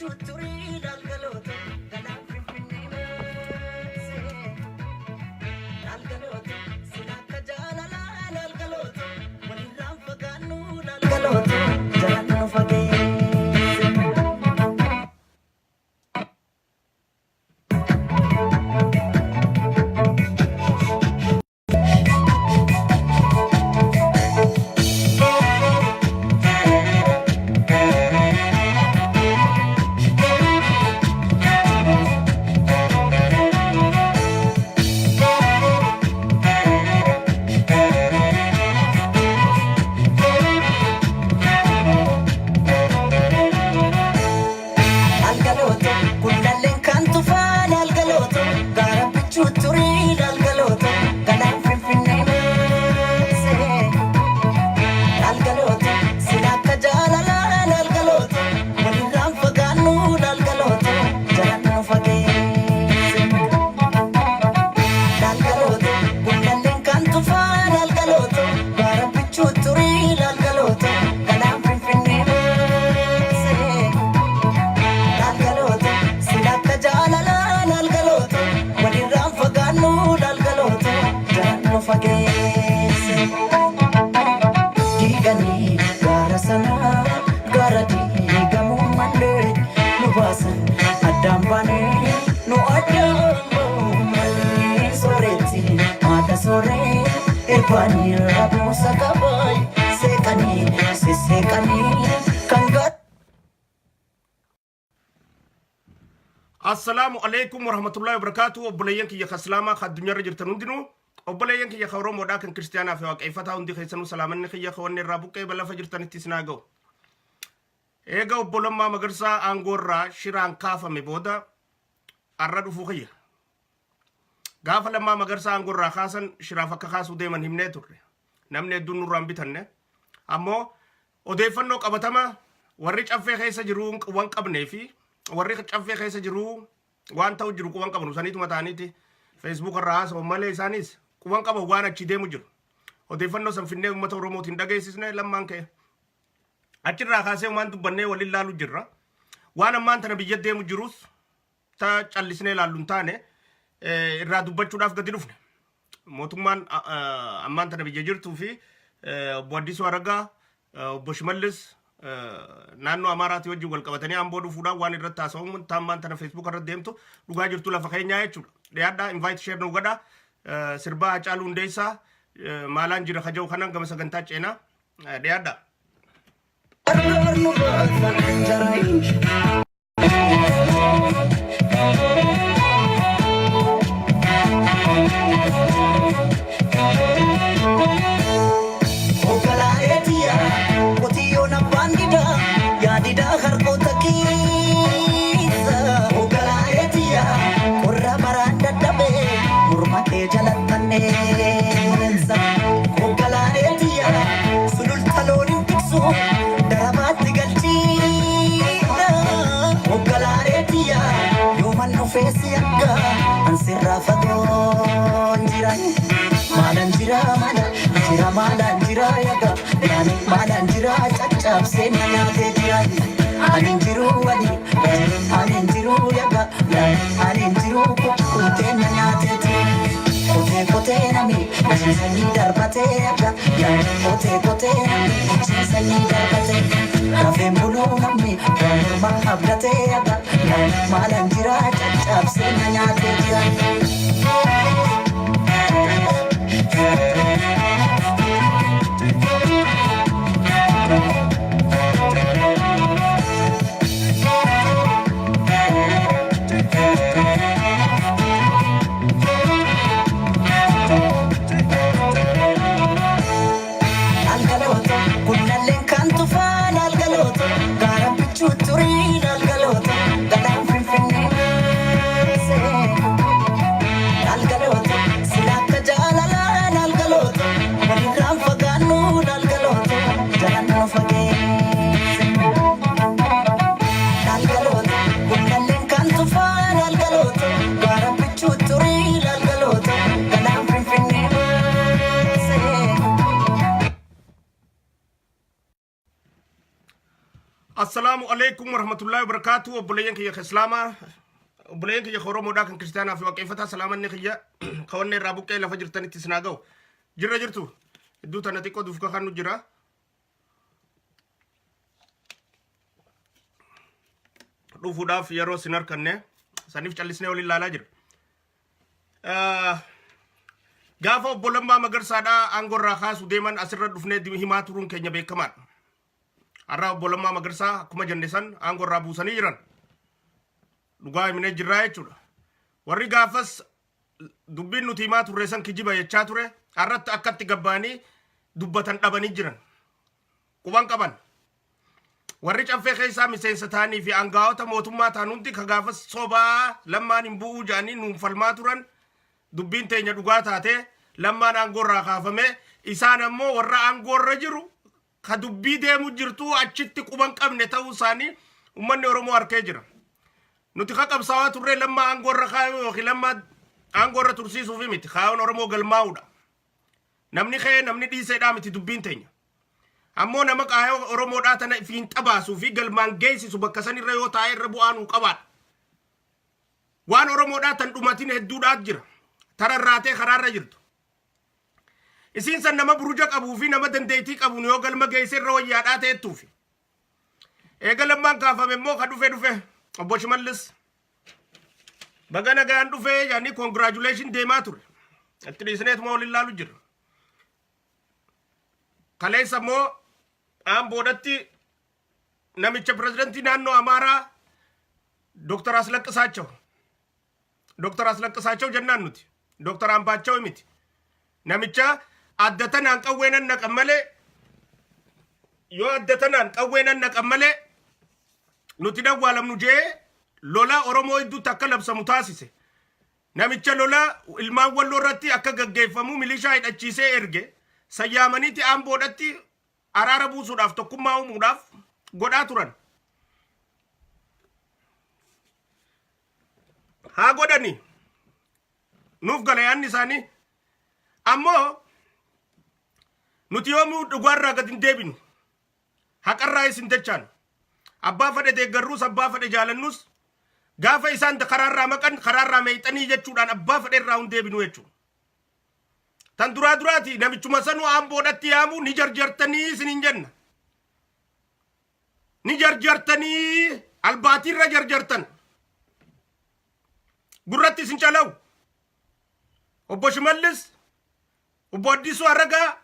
bichuu turii laalgalooto galaan finfinnee maasee. Laalgalooto sin akka jaalalaa laalgalooto walirraan fagaannu laalgalooto jalaan nu fageesse. Laalgalooto gullalleen kan tufaa laalgalooto gaara bichuu turii laalgalooto galaan finfinnee maasee. Laalgalooto sin akka jaalalaa laalgalooto walirraan fagaannu laalgalooto jalaan nu fageesse. Laalgalooto gullalleen kan tufaa laalgalooto gaara bichuu turii laalgalooto galaan finfinnee maasee. Laalgalooto sin akka jaalalaa laalgalooto walirraan fagaannu laalgalooto jalaan nu fageesse. Diiganii gaara sanaa gaara diigamuu malee nu baasan addaan baanee nu addaan ba'uu malee sooretti haadha sooree irbaanii rabuusa qabaay seeqanii sisseeqanii kan gaara. Assalaamu alaikum warahmatullahi wabarakatuh. Obboleeyyan kiyya ka Islaamaa ka addunyaarra jirtan hundinuu, obboleeyyan kiyya ka Oromoodhaa, kan Kiristiyaanaa fi Waaqeeffataa hundi keessanuu, salaamanni kiyya ka wanni irraa buqqee lafa jirtanitti isin haa ga'u. Eega obbo Lammaa Magarsaa aangoo irraa shiraan kaafame booda arra dhufuu kiyya. Gaafa Lammaa Magarsaa aangoo irraa kaasan shiraaf akka kaasuu deeman himnee turre. Namni hedduun nurraa hin bitanne. Ammoo odeeffannoo qabatama warri caffee keessa jiru wan qabnee fi warri caffee keessa jiru waan ta'u jiru quban qabnu saniituma ta'aniiti Facebook irraa haasa'u malee isaanis quban qaban waan achi deemu jiru. Odeeffannoo san finnee uummata Oromootiin dhageessisne lammaan ka'e. Achirraa kaasee waan dubbannee waliin laalu jirra. Waan ammaan tana biyya deemu jirus ta callisnee laallu hin taane irraa dubbachuudhaaf gadi dhufne. Mootummaan ammaan tana biyya jirtuu fi obbo Addisuu Araggaa, obbo Shimallis naannoo Amaaraatii wajjin wal qabatanii Amboo dhufuudhaan waan irratti haasa'uun ammaan tana Facebook irratti deemtu dhugaa jirtu lafa keenyaa jechuudha. Dhiyaadhaa, invite, share nu godhaa. Sirbaa Hacaaluu Hundeessaa maalaan jira kaja'u kanan gama sagantaa ceenaa dhiyaadhaa. Gargaar nu baasan jarri. Hoggalaa'eetiya qotiyyoon abbaan didaa yaadidaa harkoota keessa. Hoggalaa'eetiya qorra baraan dadhabee morma kee jalattanneessa. Hoggalaa'eetiya sululta looniin tiksu darabaatti galchiidha. Hoggalaa'eetiya yooman dhufee si akka an sirraa fagoon jira. Maalan jira maala jira maalan jira yaga yaani maalan jira caccabsee na nyaatee jira. Ani hin jiru wali ani hin jiru yaga yaani ani hin jiru kukkuutee na nyaatee jira. Kotee kotee nami sanyii darbatee yaga yaani kotee kotee nami sanyii darbatee rafeen buluu namni morma abdatee yaga yaani maalan jira caccabsee na nyaatee jira. Laalgalooto kunnalleen kan tufaa laalgalooto gaara bichuu turii laalgalooto galaan finfinnee maasee. Assalaamu alaikum warahmatullahi wabarakatuh. Obboleeyyan kiyya ka Islaamaa, obboleeyyan kiyya ka Oromoodhaa, kan Kiristaanaa fi Waaqeffataa, salaamanni kiyya ka wanni irraa buqqee lafa jirtanitti isin haa ga'u. Jirra jirtu iddoo tana xiqqoo dufka kan nu jira. Dhufuudhaaf yeroo isin harkanne saniif callisnee waliin ilaalaa jira. Gaafa obbo Lammaa Magarsaadhaa aangoo irraa kaasu deeman asirra dhufnee himaa turuun keenya beekamaadha. Har'a obbo Lammaa Magarsaa akkuma jenne san aangoo irraa buusanii jiran. Dhugaa himnee jirraa jechuudha. Warri gaafas dubbiin nuti himaa turre san kijiba jechaa ture har'atti akkatti gabbaanii dubbatan dhabanii jiran. Quban qaban. Warri caffee keessaa miseensa ta'anii fi aangaa'ota mootummaa ta'an hundi ka gaafas sobaa Lammaan hin bu'uu jedhanii nuun falmaa turan, dubbiin teenya dhugaa taate. Lammaan aangoo irraa kaafame. Isaan ammoo warra aangoo irra jiru ka dubbii deemu jirtu achitti quban qabne ta'uu isaanii uummanni Oromoo arkee jira. Nuti ka qabsaawaa turree Lammaa aangoo irra kaayuu yookiin Lammaa aangoo irra tursiisuufi miti. Kaayoon Oromoo galmaa'uudha. Namni ka'ee namni dhiiseedhaa miti dubbiin teenya. Ammoo nama qaayoo Oromoodhaa tana fiinxa baasuu fi galmaan geessisu bakka san irra yoo taa'e irra bu'aa nuu qabaadha. Waan Oromoodhaa tan dhumatin hedduudhaat jira. Tararraatee karaarra jirtu. Isiin san nama buruja qabuu fi nama dandeettii qabuun yoo galma geesse irra wayyaadhaa ta'ettuufi. Eega Lammaan kaafame immoo ka dhufe dhufe obbo Shimallis. Baga nagaan dhufee jedhanii congratulation deemaa ture. Itti dhiisneetuma waliin laalu jira. Kaleessa immoo Aamboodhatti namicha pirezidantii naannoo Amaaraa Dr. Aslaqqisaachaw. Dr. Aslaqqisaachaw jennaan nuti. Dr. Ambaachaw miti. Namicha adda tanaan qawwee nan naqan malee, yoo adda tanaan qawwee nan naqan malee nuti dawwaalamnu jee lola Oromoo hedduutti akka labsamu taasise. Namicha lola ilmaan Walloo irratti akka gaggeeffamu milishaa hidhachiisee erge sayyaamaniiti Aamboodhatti araara buusuudhaaf, tokkummaa uumuudhaaf godhaa turan. Haa godhani, nuuf gala yaadni isaanii. Ammoo nuti yoomuu dhugaarraa gad hin deebinu. Haqarraa isin dachaan. Abbaa fedhe deeggarruus, abbaa fedhe jaalannus, gaafa isaan karaarraa maqan karaarraa meeyxanii jechuudhaan abbaa fedhe irraa hin deebinu jechuudha. Tan duraa duraati namichuma sanuu Aamboodhatti yaamu ni jarjartanii isin hin jenna. Ni jarjartanii, albaatiirra jarjartan. Gurratti isin calawu. Obbo Shimallis, obbo Addisuu Aragaa,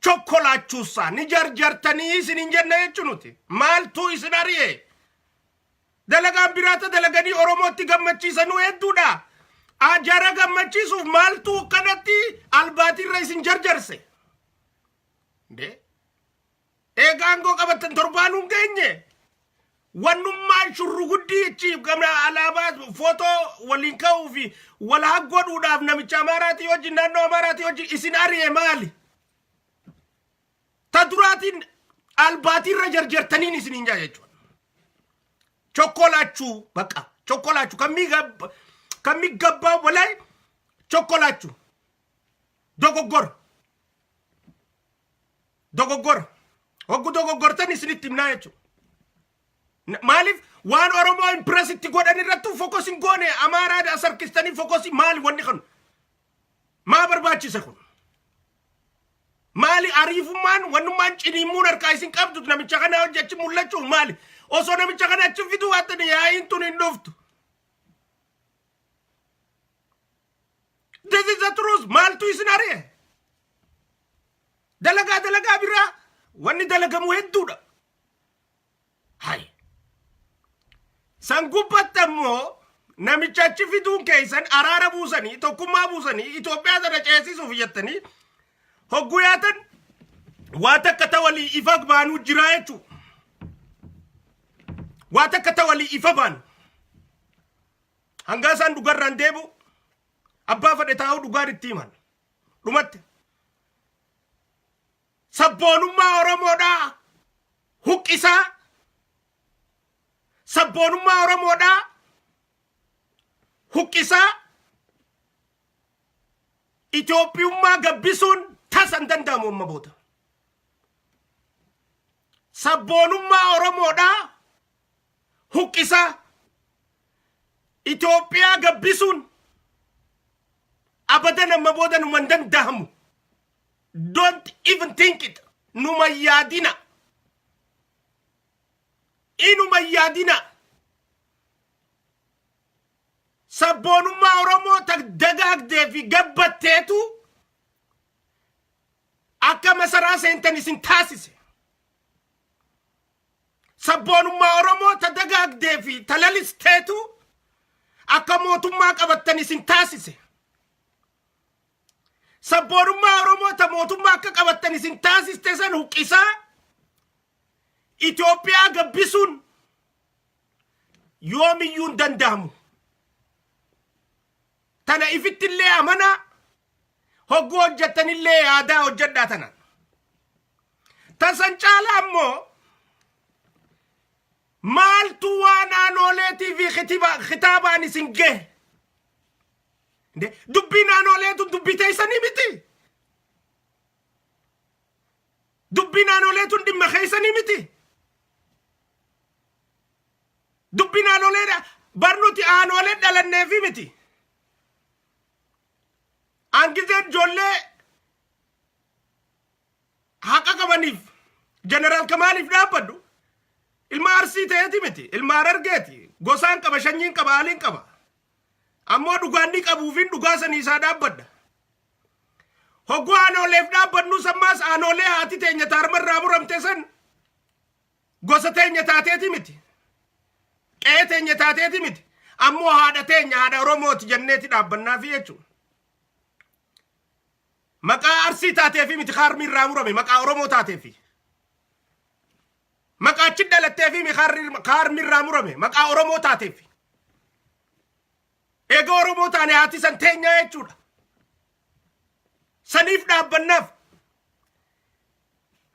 chokkolaachuusaa ni jarjartanii isin hin jenna jechuu nuti. Maaltu isin ari'e? Dalagaan biraata dalaganii Oromootti gammachiisanuu hedduudha. Jara gammachiisuuf maaltu kanatti albaatiirra isin jarjarse? Dee? Eega aangoo qabattan torbaan hin geenye. Wannummaan shurruguddii ichi gama alaabaa footoo waliin ka'uu fi wal haggodhuudhaaf namicha Amaaraatii wajjin, naannoo Amaaraatii wajjin isin ari'e maali? Ta duraatiin albaatiirra jarjartaniin isin hin jaa jechuudha. Chokkolaachuu bakka chokkolaachuu kan miigabbaa walai chokkolaachuu dogoggora. Dogoggora. Hoggu dogoggortan isinitti himnaa jechuudha. Maaliif waan Oromoo impress itti godhan irratti focus hin goone? Amaaraa as harkistanii focus maali? Wanni kun maa barbaachise? Kun maali? Ariifummaan wannummaan ciniimmuun harkaa isin qabdu namicha kana hojjechi mul'achuuf maali? Osoo namicha kana achi fiduu baattan yaa'iin tun hin dhuftu. This is the truth. Maaltu isin ari'e? Dalagaa dalagaa biraa wanni dalagamu hedduudha. Hay. San gubbatti ammoo namicha achi fiduun keessan araara buusanii, tokkummaa buusanii, Itoophiyaa sana ceesisuuf jettanii hogguu yaatan waa takka ta walii ifa baanuu jira jechuudha. Waa takka ta walii ifa baanu. Hangaa isaan dhugarraan deebi'u, abbaa fedhe taa'uu, dhugaan itti himan. Dhumatti. Sabboonummaa Oromoodhaa huqqisaa, sabboonummaa Oromoodhaa huqqisaa, Itoophiyummaa gabbisuun tasa hin danda'amu amma booda. Sabboonummaa Oromoodhaa huqqisaa Itoophiyaa gabbisuun abadan amma booda numa hin danda'amu. Don't even think it. Numa yaadina. Inuma yaadina. Sabboonummaa Oromoo ta dagaagdee fi gabbatteetu akka masaraa seentan isin taasise. Sabboonummaa Oromoo ta dagaagdee fi ta lalisteetu akka mootummaa qabattan isin taasise. Sabboonummaa Oromoo ta mootummaa akka qabattan isin taasiste san huqqisaa Itoophiyaa gabbisuun yoomiyyuu hin danda'amu. Tana ifittillee amanaa, hogguu hojjettanillee yaadaa hojjedhaa tana. Tasan caalaa ammoo maaltu waan aanooleetii fi kitaabaan isin gahe? Dubbiin aanooleetu dubbii teessanii miti. Dubbiin aanoleetun dhimma keessanii miti. Dubbiin aanoleedha. Bar nuti aanolee dhalanneefi miti. Angizeen ijoollee haqa qabaniif Jeneraal Kamaaliif dhaabbadhu ilma Arsii ta'eeti miti. Ilma Harargeeti. Gosaan qaba, shanyiin qaba, haaliin qaba. Ammoo dhugaan ni qabuufin dhugaa sanii isaa dhaabbadha. Hogguu aanooleef dhaabbannus ammaas aanoolee haati teenya taarmarraa muramte san gosa teenya taateeti miti. Qe'ee teenya taateeti miti. Ammoo haadha teenya, haadha Oromooti jenneeti dhaabbannaafi jechuudha. Maqaa Arsii taateefi miti kaarmi irraa murame, maqaa Oromoo taateefi. Maqaa achi dhalatteefi kaarmi irraa murame, maqaa Oromoo taateefi. Egaa Oromoo taane haati san teenyaa jechuudha. Saniif dhaabbannaaf.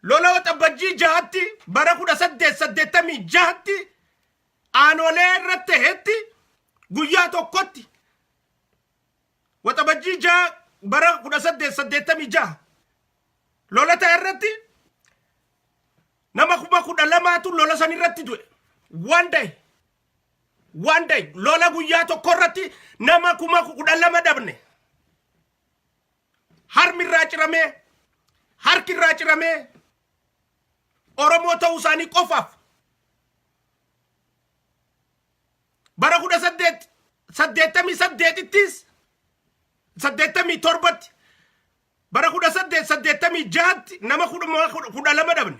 Lola Waxabajjii 6tti bara 1886tti aanolee irratti tahetti, guyyaa tokkotti, Waxabajjii 6 bara 1886 lola ta'e irratti nama 12,000tu lola san irratti du'e. One day. One day, lola guyyaa tokko irratti nama 12,000 dhabne. Harmi irraa ciramee, harki irraa ciramee, Oromoo ta'uu isaanii qofaaf. Bara 1888ttis, 87tti, bara 1886tti nama 12,000 dhabne.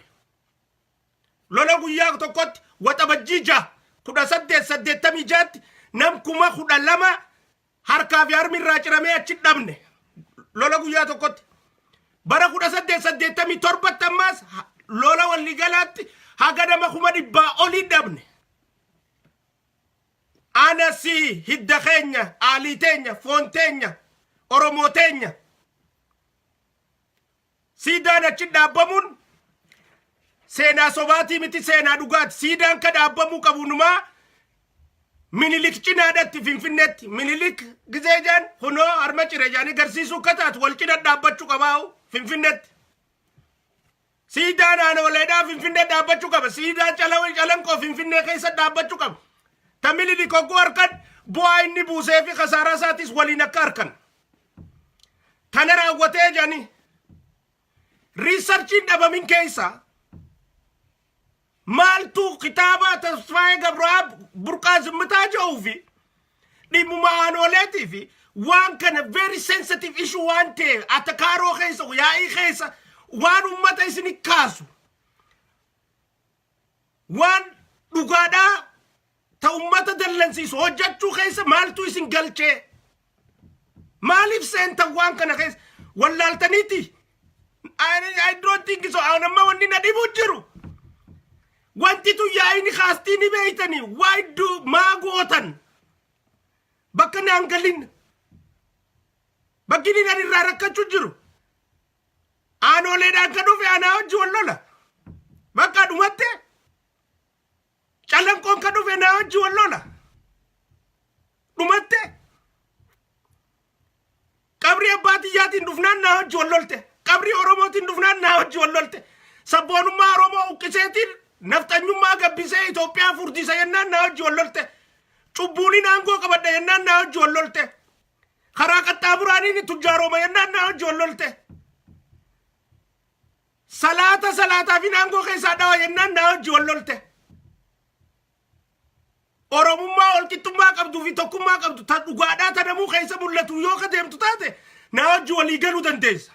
Lola guyyaa tokkotti Waxabajjii 6 1886tti nam 12,000 harkaa fi harmi irraa ciramee achi dhabne. Lola guyyaa tokkotti. Bara 1887tti ammaas lola walligalaatti haga nama 100,000 olii dhabne. Ana si hidda keenya, aalii teenya, foon teenya, Oromoo teenya. Siidaan achi dhaabbamuun seenaa sobaatii miti, seenaa dhugaati. Siidaan ka dhaabbamuu qabu numaa Minilik cinaadhatti Finfinneetti. Minilik gizee jaan kunoo harma cire jaanii garsiisuu akka taatu wal cina dhaabbachuu qabaa'u Finfinneetti. Siidaan aanoleedhaa Finfinnee dhaabbachuu qaba. Siidaan Calanqoo Finfinnee keessa dhaabbachuu qaba. Ta Minilik hogguu harkan bu'aa inni buusee fi kasaaraa isaatis waliin akka harkan. Tana raawwatee jedhanii researchiin dhabamin keessa maaltu kitaaba Tasfaayee Gabraab Burqaa Zimmitaa jedhuu fi dhimmuma aanoleetii fi waan kana very sensitive issue waan ta'e atakaaroo keessa, yaa'ii keessa waan ummata isin kaasu, waan dhugaadhaa ta ummata dallansiisu hojjechuu keessa maaltu isin galchee? Maaliif seentan waan kana keessa? Wallaaltaniiti? I don't think so. Amma wanni na dhibu jiru. Wanti tun yaa'ini kaastii ni beeytanii. Why do maa gootan? Bakka naan galin. Bakki inni ani irraa rakkachuu jiru. Aanoleedhaan kan dhufe anaa hojii wal lola. Bakka dhumatte. Calanqoon kan dhufe naa hojii wal lola. Dhumatte. Qabrii abbaa tiyyaatiin dhufnaan naa hojii wal lolte. Qabrii Oromootiin dhufnaan naa hojii wal lolte. Sabboonummaa Oromoo uqqiseetiin nafxanyummaa gabbisee Itoophiyaa furdisa jennaan naa wajji wal lolte. Cubbuuniin aangoo qabadha jennaan naa wajji wal lolte. Karaa qaxxaamuraaniin tujjaarooma jennaan naa wajji wal lolte. Salaata salaataa fi aangoo keessaa dhawa jennaan naa wajji wal lolte. Oromummaa walqixxummaa qabduu fi tokkummaa qabdu ta dhugaadhaa ta namuu keessa mul'atu yoo ka deemtu taate naa wajji walii galuu dandeessa.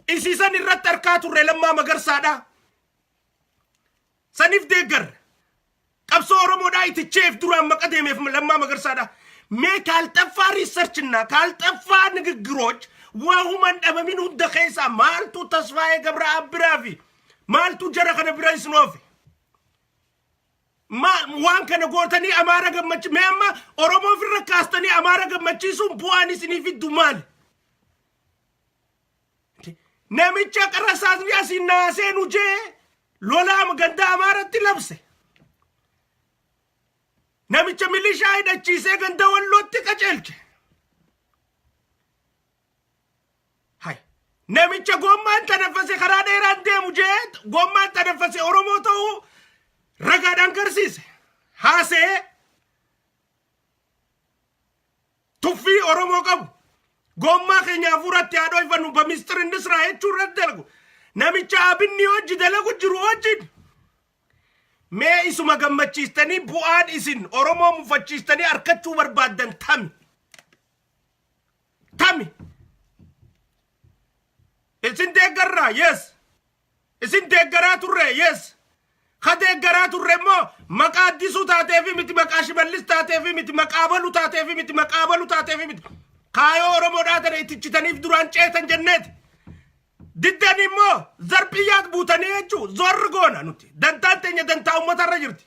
Isiisan irratti harkaa turre Lammaa Magarsaadhaa. Saniif deeggarre. Qabsoo Oromoodhaa iticheef duraan maqa deemeef Lammaa Magarsaadhaa. Mee kaalxaffaa research na kaalxaffaa ንግግሮች wahuman dhabamin hunda keessaa maaltu Tasfaayee Gabra'aab biraa fi maaltu jara kana bira isin oofe? Waan kana gootanii Amaara gammachi mee amma Oromoo ofirra kaastanii Amaara gammachiisuun bu'aan isinii fiddu maali? Namicha qarasaasni asiin naa seenu jee lolaa ganda Amaaratti labse. Namicha milishaa hidhachiisee ganda Wallootti qaceelche. Hay. Namicha gommaan tanaffase karaa dheeraan deemu jee gommaan tanaffase Oromoo ta'uu ragaadhaan garsiise. Haasee tuffii Oromoo qabu. Gommaa keenya hafuuratti haa dhoyfannu በሚስጥር እንስራ jechuu irratti dalagu. Namicha Abinni hojii dalagu jiru wajjin. Mee isuma gammachiistanii bu'aan isin Oromoo mufachiistanii harkachuu barbaaddan tami? Tami? Isin deeggarraa? Yes. Isin deeggaraa turre? Yes. Ka deeggaraa turre immoo maqaa Addisuu taateefi miti, maqaa Shimallis taateefi miti, maqaa Abalu taateefi miti, maqaa Abalu taateefi miti. Kaayoo Oromoodhaa tana ittichitaniif duraan ceetan jenneeti. Diddan immoo zarphiyyaat buutanii jechuu zorri goona nuti. Dantaan teenya dantaa uummatarra jirti.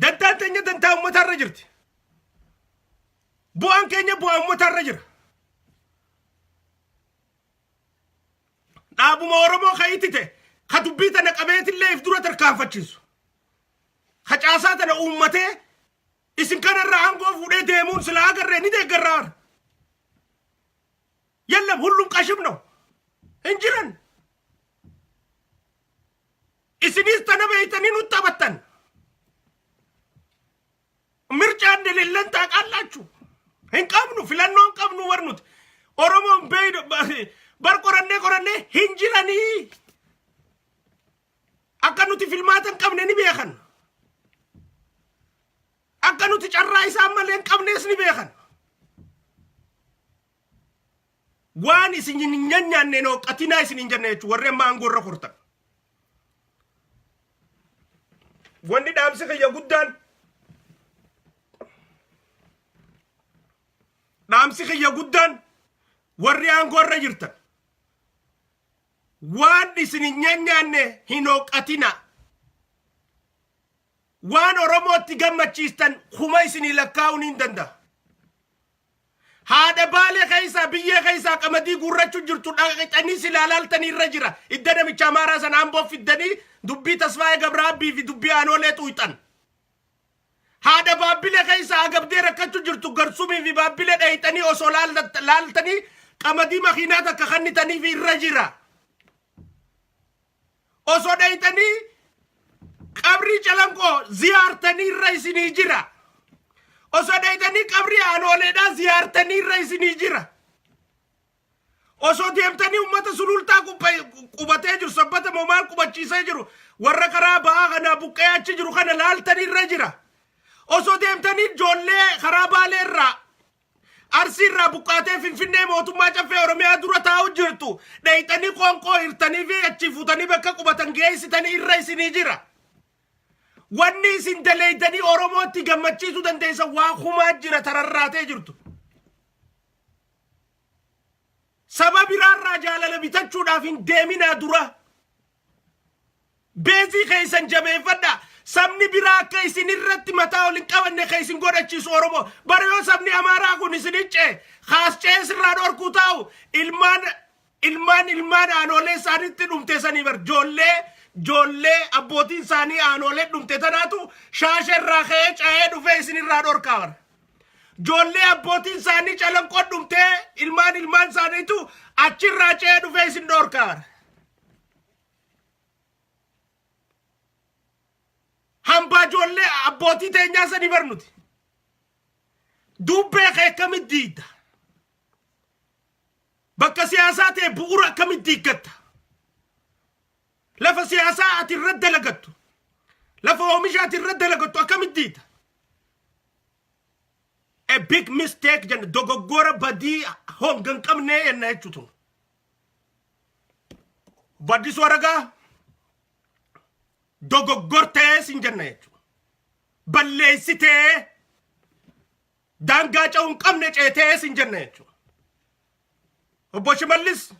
Dantaan teenya dantaa uummatarra jirti. Bu'aan keenya bu'aa uummatarra jira. Dhaabuma Oromoo ka itite ka dubbii tana qabeetillee if dura tarkaanfachiisu. Ka caasaa tana uummatee isin kanarraa aangoo fuudhee deemuun silaa agarree ni deeggarraa. የለም ሁሉም ቀሽም ነው hin jiran. Isinis tana beeytanii nutti taphattan. ምርጫ እንደሌለን ታውቃላችሁ። Hin qabnu, filannoo hin qabnu war nuti. Oromoon beeydu bar qorannee qorannee hin jiranii. Akka nuti filmaata hin qabne ni beekan. Akka nuti carraa isaan malee hin qabnes ni beekan. Waan isin hin nyaanne nooqqatinaa isin hin jenne jechuudha warri amma aangoo irra kortan. Wanni dhaamsi kiyya guddaan, dhaamsi kiyya guddaan, warri aangoo irra jirtan waan isin hin nyaanne hin hooqqatina. Waan Oromootti gammachiistan kuma isinii lakkaa'uun hin danda'a. Haadha Baalee keessaa biyyee keessaa qamadii guurrachuu jirtu dhaqxanii silaa laaltanii irra jira. Idda namicha Amaaraa sana Amboo fiddanii dubbii Tasfaayee Gabraabbii fi dubbii Aanoolee xuuxan. Haadha Baabbilee keessaa agabdee rakkachuu jirtu Garsumii fi Baabbilee dhaqxanii osoo laaltanii qamadii makiinaa takka kannitaniif irra jira. Osoo dhaqxanii qabrii Calanqoo ziyaartanii irra isinii jira. Osoo dhaqxanii qabrii Aanooleedhaa ziyaartanii irra isinii jira. Osoo deemtanii uummata Sulultaa qubatee jiru, Sabbata moo maal qubachiisee jiru, warra karaa ba'aa kana buqqee achi jiru kana laaltanii irra jira. Osoo deemtanii ijoollee karaa Baalee irraa, Arsii irraa buqqaatee Finfinnee mootummaa Caffee Oromiyaa dura taa'u jirtu dheeyxanii qoonqoo hirtanii fi achi fuutanii bakka qubatan geessitanii irra isinii jira. Wanni isin daleeydanii Oromootti gammachiisuu dandeessan waa kumaa jira tararraatee jirtu. Saba biraarraa jaalala bitachuudhaaf hin deeminaa dura. Beezii keessan jabeeffadha. Sabni biraa akka isin irratti mataa ol hin qabanne kan isin godhachiisu Oromoo. Bara yoo sabni Amaaraa kun isin hiccee kaas ce'ee sirraa dhorkuu taa'u ilmaan ilmaan ilmaan Aanoolee isaanitti dhumte sanii bar joollee joollee abbootiin isaanii Aanoolee dhumte tanaatu Shaasha irraa ka'ee ca'ee dhufee isin irraa dhorkaa bara. Joollee abbootiin isaanii Calanqoo dhumtee ilmaan ilmaan isaaniitu achirraa ce'ee dhufee isin dhoorkaa. Hambaa ijoollee abbootii teenyaa sanii barnuti. Dubbee kee akkamitti diidda? Bakka siyaasaa ta'e bu'uura akkamitti diiggatta? Lafa siyaasaa ati irra dalagattu, lafa oomisha ati irra dalagattu akkamitti diidda? A big mistake jenna, dogoggora badii honga hin qabnee jenna jechuutu. Baddisuu Aragaa dogoggortee sin jenna jechuudha. Balleessitee daangaa ce'uu hin qabne ceetee sin jenna jechuudha. Obbo Shimallis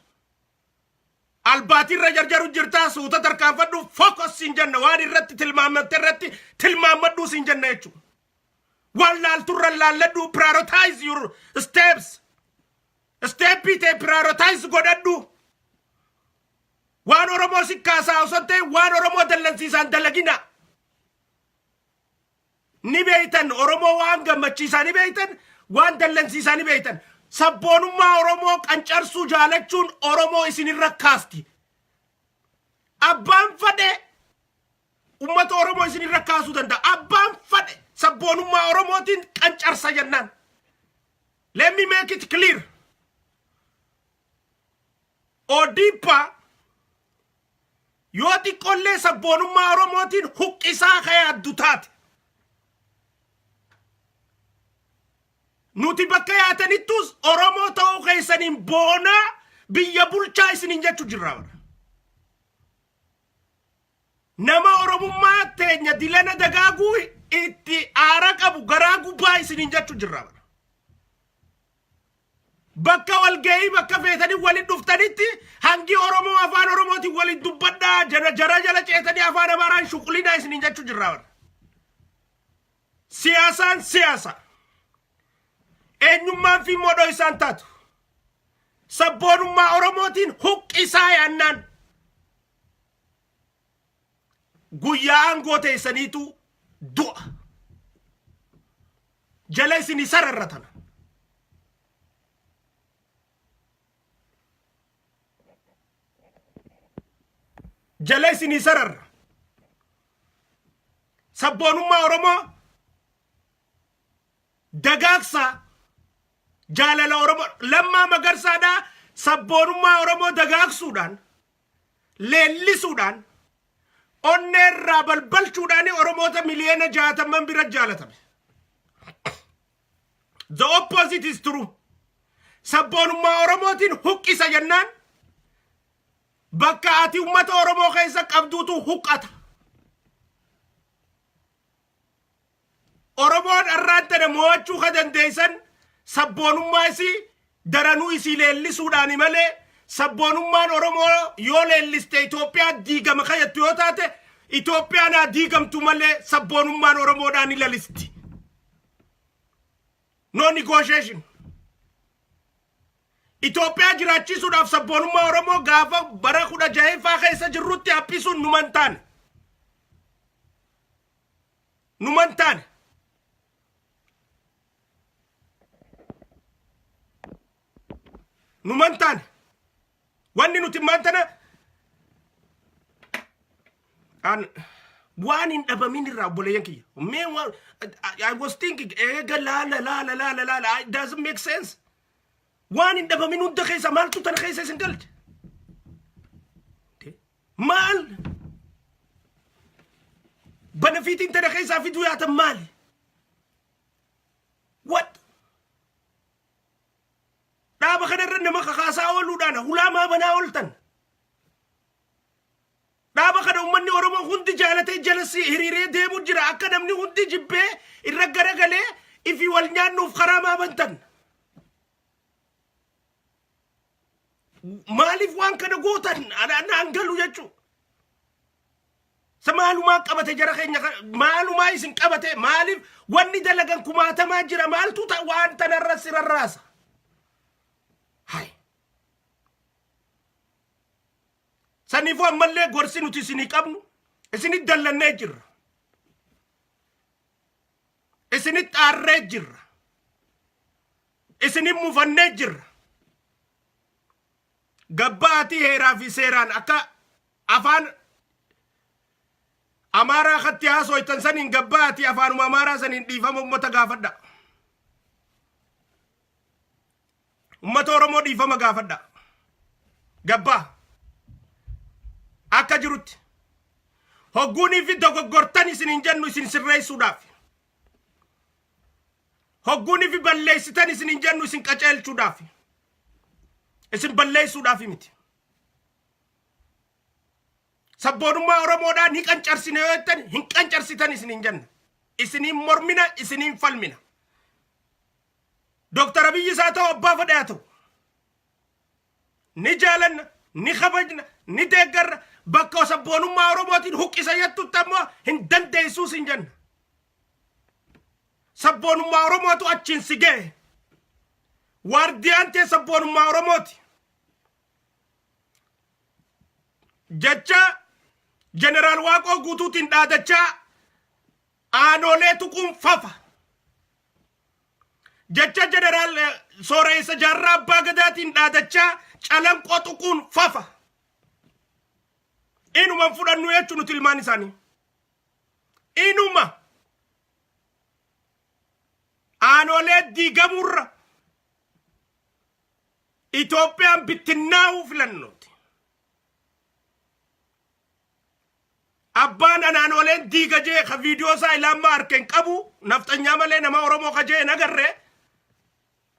albaatii irra jarjaru jirtaa, suuta tarkaanfadhu, focus sin jenna, waan irratti tilmaamatte irratti tilmaamadhu sin jenna jechuudha. Waan laalturra laalladhu, prioritize your steps. Step ii ta'e prioritize godhadhu. Waan Oromoo si kaasaa osoo hin ta'in waan Oromoo dallansiisaan dalagina. Ni beeytan, Oromoo waan gammachiisaa ni beeytan, waan dallansiisaa ni beeytan. Sabboonummaa Oromoo qancarsuu jaalachuun Oromoo isinirra kaasti. Abbaan fadhe ummata Oromoo isinirra kaasuu danda'a. Abbaan fadhe sabboonummaa Oromootiin qancarsa jennaan. Let me make it clear. ODP yoo xiqqollee sabboonummaa Oromootiin huqqisaa ka yaaddu taate. Nuti bakka yaatanittus Oromoo ta'uu keessaniin boonaa biyya bulchaa isiniin jechuu jirra. Nama Oromummaa teenya dilana dagaaguu itti aara qabu garaa gubbaa isiniin jechuu jirra. Bakka walgahii bakka feetanii waliin dhuftanitti hangi Oromoo afaan Oromootiin waliin dubbadhaa, jara jara jala ceetanii afaan Amaaraan shuqulinaa isiniin jechuu jirra. Siyaasaan siyaasa. Eenyummaan fi modhoo isaan taatu. Sabboonummaa Oromootiin huqqisaa yaannaan. Guyyaa aangoo teessaniitu du'a. Jala isinii sararratana. Jala isinii sararra. Sabboonummaa Oromoo dagaagsaa, jaalala Oromoo Lammaa Magarsaadhaa sabboonummaa Oromoo dagaagsuudhaan, leellisuudhaan, onnee irraa balbalchuudhaan Oromoota miliyoona 60 bira jaalatame. The opposite is true. Sabboonummaa Oromootiin huqqisa jennaan bakka ati ummata Oromoo keessa qabduutu huqqata. Oromoon arraan tana mo'achuu ka dandeessan sabboonummaa isii daranuu isii leellisuudhaani malee, sabboonummaan Oromoo yoo leelliste Itoophiyaa diigama kayattu yoo taate, Itoophiyaan haa diigamtu malee sabboonummaan Oromoodhaan ni lalisti. No negotiation. Itoophiyaa jiraachisuudhaaf sabboonummaa Oromoo gaafa bara 16ffaa keessa jirrutti haphisuun numan taane. Numan taane. Numan taane. Wanni nuti immaan tana an waan hin dhabamin irraa, obboleeyyan kiyya. Mee waan I was thinking, eega laala laala laala laala, it doesn't make sense. Waan hin dhabamin hunda keessa maaltu tana keessa isin galche? Maal? Benefit iin tana keessaa fiduu yaatan maali? What? Dhaaba kana irra nama kakaasaa ooluudhaan hulaa maa banaa ooltan? Dhaaba kana uummanni Oromoo hundi jaalatee jala hiriiree deemuu jira. Akka namni hundi jibbee irra garagalee ifi wal nyaannuuf karaa maa bantan? Maaliif waan kana gootan? Anaan galu jechuudha. Sa maalumaa qabate jara keenya, maalumaa isin qabate? Maaliif wanni dalagan kumaatamaa jira, maaltu waan tanarra si rarraasa? Hai. Saniifuu ammallee gorsi nuti isinii qabnu, isinit dallannee jirra. Isinit xaarree jirra. Isinin mufannee jirra. Gabbaatii heeraa fi seeraan akka afaan Amaaraa katti haasoytan saniin gabbaatii afaanuma Amaaraa saniin dhiifama ummata gaafadha. Ummata Oromoo dhiifama gaafadha. Gabbaa. Akka jirutti. Hogguunii fi dogoggortan isin hin jennu isin sirreessuudhaaf. Hogguunii fi balleessitan isin hin jennu isin qaceelchuudhaaf. Isin balleessuudhaaf miti. Sabboonummaa Oromoodhaa ni qancarsine yoo jettan hin qancarsitan isin hin jenna. Isiniin mormina, isiniin falmina. Dooktar Abiyyi isaa ta'u abbaa fedhe haa ta'u. Ni jaalanna, ni kabajna, ni deeggarra. Bakka sabboonummaa Oromootiin huqqisa jettutti ammoo hin dandeessuus hin jenna. Sabboonummaa Oromootu achiin si ga'e. Waardiyaan tee sabboonummaa Oromooti. Jecha Jeneraal Waaqoo Guutuutiin dhaadachaa aanolee tuquun fafa. Jecha Jeneraal Sooreessa Jaarraa Abbaa Gadaatiin dhaadachaa Calanqoo tuquun fafa. Inuma hin fudhannu jechuun nuti ilmaan isaanii. Inuma aanolee diigamuurra Itoophiyaan bittinnaa'uu filannooti. Abbaan an aanoleen diiga jee ka viidiyoo isaa ilaammaa harka hin qabu nafxanyaa malee nama Oromoo ka jee hin agarre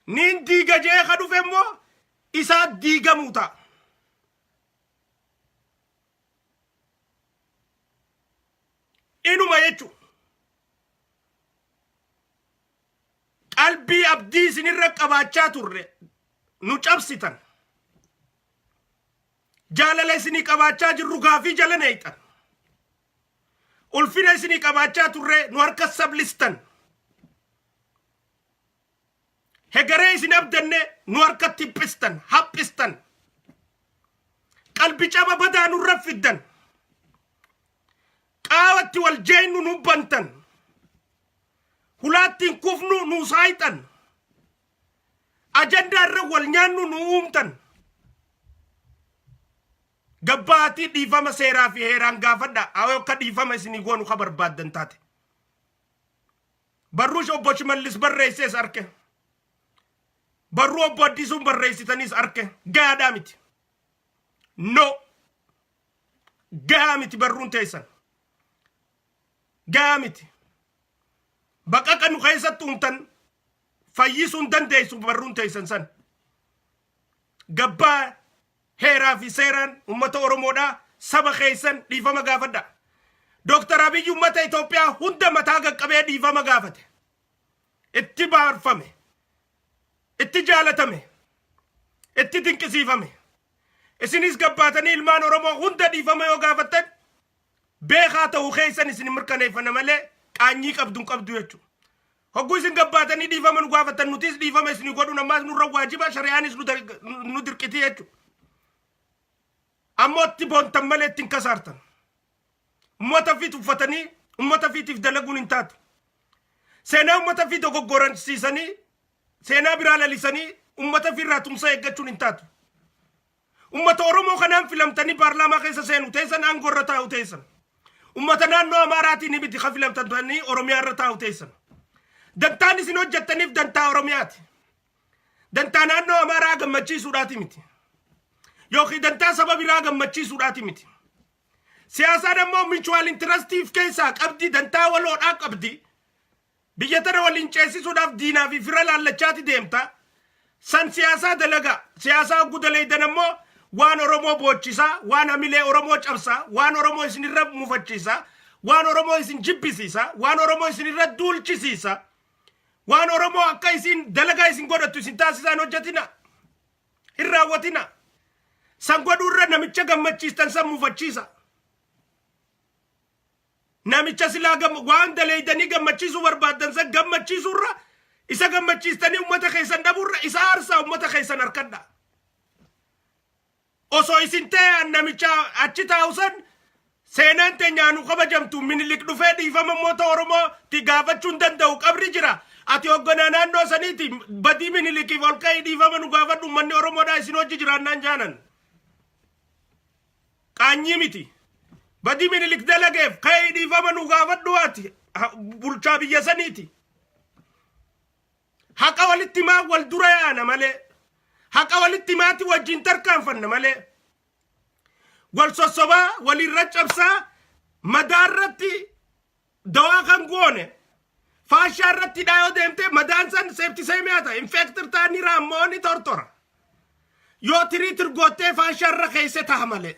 niin diiga jee ka dhufe immoo isaa diigamuu ta'a. Inuma jechuun qalbii abdii isinirra qabaachaa turre nu cabsitan. Jaalala isinii qabaachaa jirru gaafii jala neeyxan. Ulfina isinii qabaachaa turre nu harka sablistan. Hegaree isin abdanne nu harkatti hiphistan, haphistan. Qalbi caba badaa nurra fiddan. Qaawatti wal jeennu nu bantan. Hulaattiin kufnu nu saayixan. Ajandaa irra wal nyaannu nu uumtan. Gabbaatii dhiifama seeraa fi heeraan gaafadha. Akka dhiifama isinii goonu ka barbaaddan taate. Barruu obbo Shimallis barreessees arke. Barruu obbo Addisuun barreessitaniis arke. Gahaadhaa miti. No. Gahaa miti barruun teessan. Gahaa miti. Baqaqa nu keessatti uumtan fayyisuu hin dandeessu barruun teessan san. Gabbaa heeraa fi seeraan uummata Oromoodhaa saba keessan dhiifama gaafadha. Dooktar Abiyyi uummata Itoophiyaa hunda mataa qaqqabee dhiifama gaafate. Itti baarfame. Itti jaalatame. Itti dinqisiifame. Isinis gabbaatanii ilmaan Oromoo hunda dhiifama yoo gaafattan beekaa ta'uu keessan isin mirkaneeffanna malee qaanyii qabdu hin qabdu jechuudha. Hogguu isin gabbaatanii dhiifama nu gaafattan nutis dhiifama isin godhuun ammaas nurra waajiba shari'aanis nu dirqiti jechuudha. Ammoo itti boontan malee ittiin kasaartan. Uummata fi tuffatanii uummata fiitiif dalaguun hin taatu. Seenaa uummata fi dogoggoransiisanii seenaa biraa lalisanii uummata fi irraa tumsa eeggachuun hin taatu. Uummata Oromoo kanaan filamtanii paarlaamaa keessa seenu teessan aangoo irra taa'u teessan. Uummata naannoo Amaaraatiin miti kan filamtanii Oromiyaa irra taa'u teessan. Dantaan isin hojjettaniif dantaa Oromiyaati. Dantaa naannoo Amaaraa gammachiisuudhaati miti. Yookiin dantaa saba biraa gammachiisuudhaati miti. Siyaasaan ammoo mutual interestiif keessaa qabdi dantaa waloodhaa qabdi. Biyya tana waliin ceesisuudhaaf diinaa fi fira laallachaati deemta. San siyaasaa dalagaa. Siyaasaa hogguu dalaydan ammoo waan Oromoo boochisaa, waan hamilee Oromoo cabsaa, waan Oromoo isinirra mufachiisa, waan Oromoo isin jibbisiisa, waan Oromoo isinirra duulchisiisa, waan Oromoo akka isin dalagaa isin godhattu isin taasisaa hin hojjetina. Hin raawwatina. San godhuurra namicha gammachiistan san mufachiisa. Namicha silaa waan daleeydanii gammachiisuu barbaaddan san gammachiisuurra isa gammachiistanii ummata keessan dhabuurra isa aarsaa ummata keessan harkadha. Osoo isin ta'e namicha achi taa'u san seenaan teenya nu kabajamtu Minilik dhufee dhiifama ummata Oromoo ti gaafachuu hin danda'u qabri jira. Ati hoogganaa naannoo saniiti, badii Minilikiif ol ka'ii dhiifama nu gaafadhu, uummanni Oromoodhaa isin hojii jiraannaan jaanan. Qaanyii miti. Badii Minilik dalageef ka'ii dhiifama nu gaafadhu, ati bulchaa biyya saniiti. Haqa walitti himaa wal dura yaana malee. Haqa walitti himaati wajjin tarkaanfanna malee. Wal sossobaa, walirra cabsaa, madaa irratti dawaa kan goone faashaa irratti hidhaa yoo deemte, madaan san septicemia ta'a, infected ta'a, ni raammoo, ni tortora. Yoo treat goottee faashaa irra keesse ta'a malee.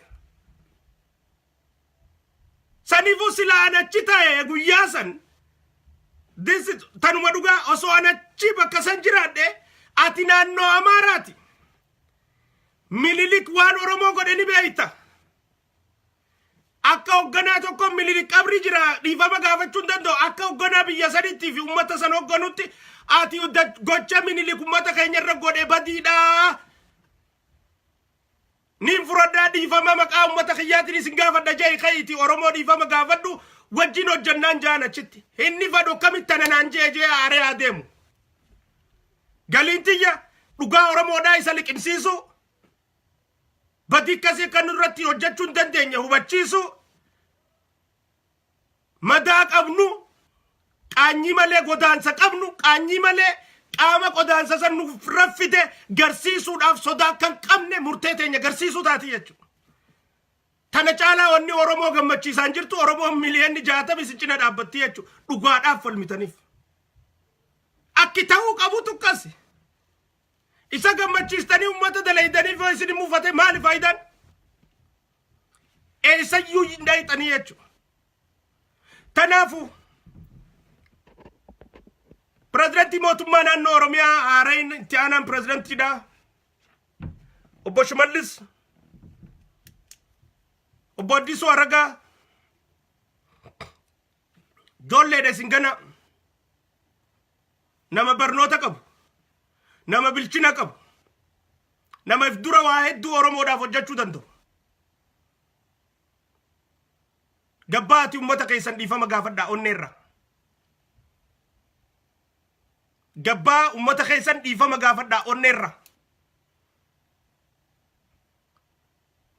Saniifuu silaa an achi ta'e guyyaa san, this is tanuma dhugaa, osoo an achi bakka san jiraadhe, ati naannoo Amaaraati. Minilik waan Oromoo godhe ni beekta. Akka hoogganaa tokko Minilik qabri jira, dhiifama gaafachuu hin danda'u. Akka hoogganaa biyya sanitti fi uummata san hoogganutti, ati gocha Minilik uummata keenya irra godhe badiidha. Niin fudhadhaa, dhiifama maqaa uummata kiyyaatiin isin gaafadha jee, ka'iiti Oromoo dhiifama gaafadhu, wajjin hojjannaan jaan achitti. Inni fadhu akkamitti tana naan jee jee aaree adeemu. Galiin tiyya dhugaa Oromoodhaa isa liqimsiisu, badii akkasii akka nurratti hojjechuu hin dandeenye hubachiisu, madaa qabnu qaanyii malee, godaansa qabnu qaanyii malee, qaama godaansa san nuuf raffite garsiisuudhaaf sodaa kan qabne murtee teenya garsiisuu taati jechuudha. Tana caalaa wanni Oromoo gammachiisaan jirtu, Oromoon miliyoonni 60 isin cina dhaabbatti jechuudha. Dhugaadhaaf falmitaniif. Akki ta'uu qabutu akkasi. Isa gammachiistanii uummata dalaydaniif yoo isin muufate, maali faayidaan? Eessayyuu hin dhayxanii jechuudha. Kanaafuu pirezidantii mootummaa naannoo Oromiyaa haaraan, itti aanaan pirezidantiidha. Obbo Shimallis, Obbo Addisuu Aragaa, ijoolleedha isin gana, nama barnoota qabu, nama bilchina qabu, nama if dura waa hedduu Oromoodhaaf hojjechuu danda'u. Gabbaati uummata keessan dhiifama gaafadhaa onneerra. Gabbaa uummata keessan dhiifama gaafadhaa onneerra.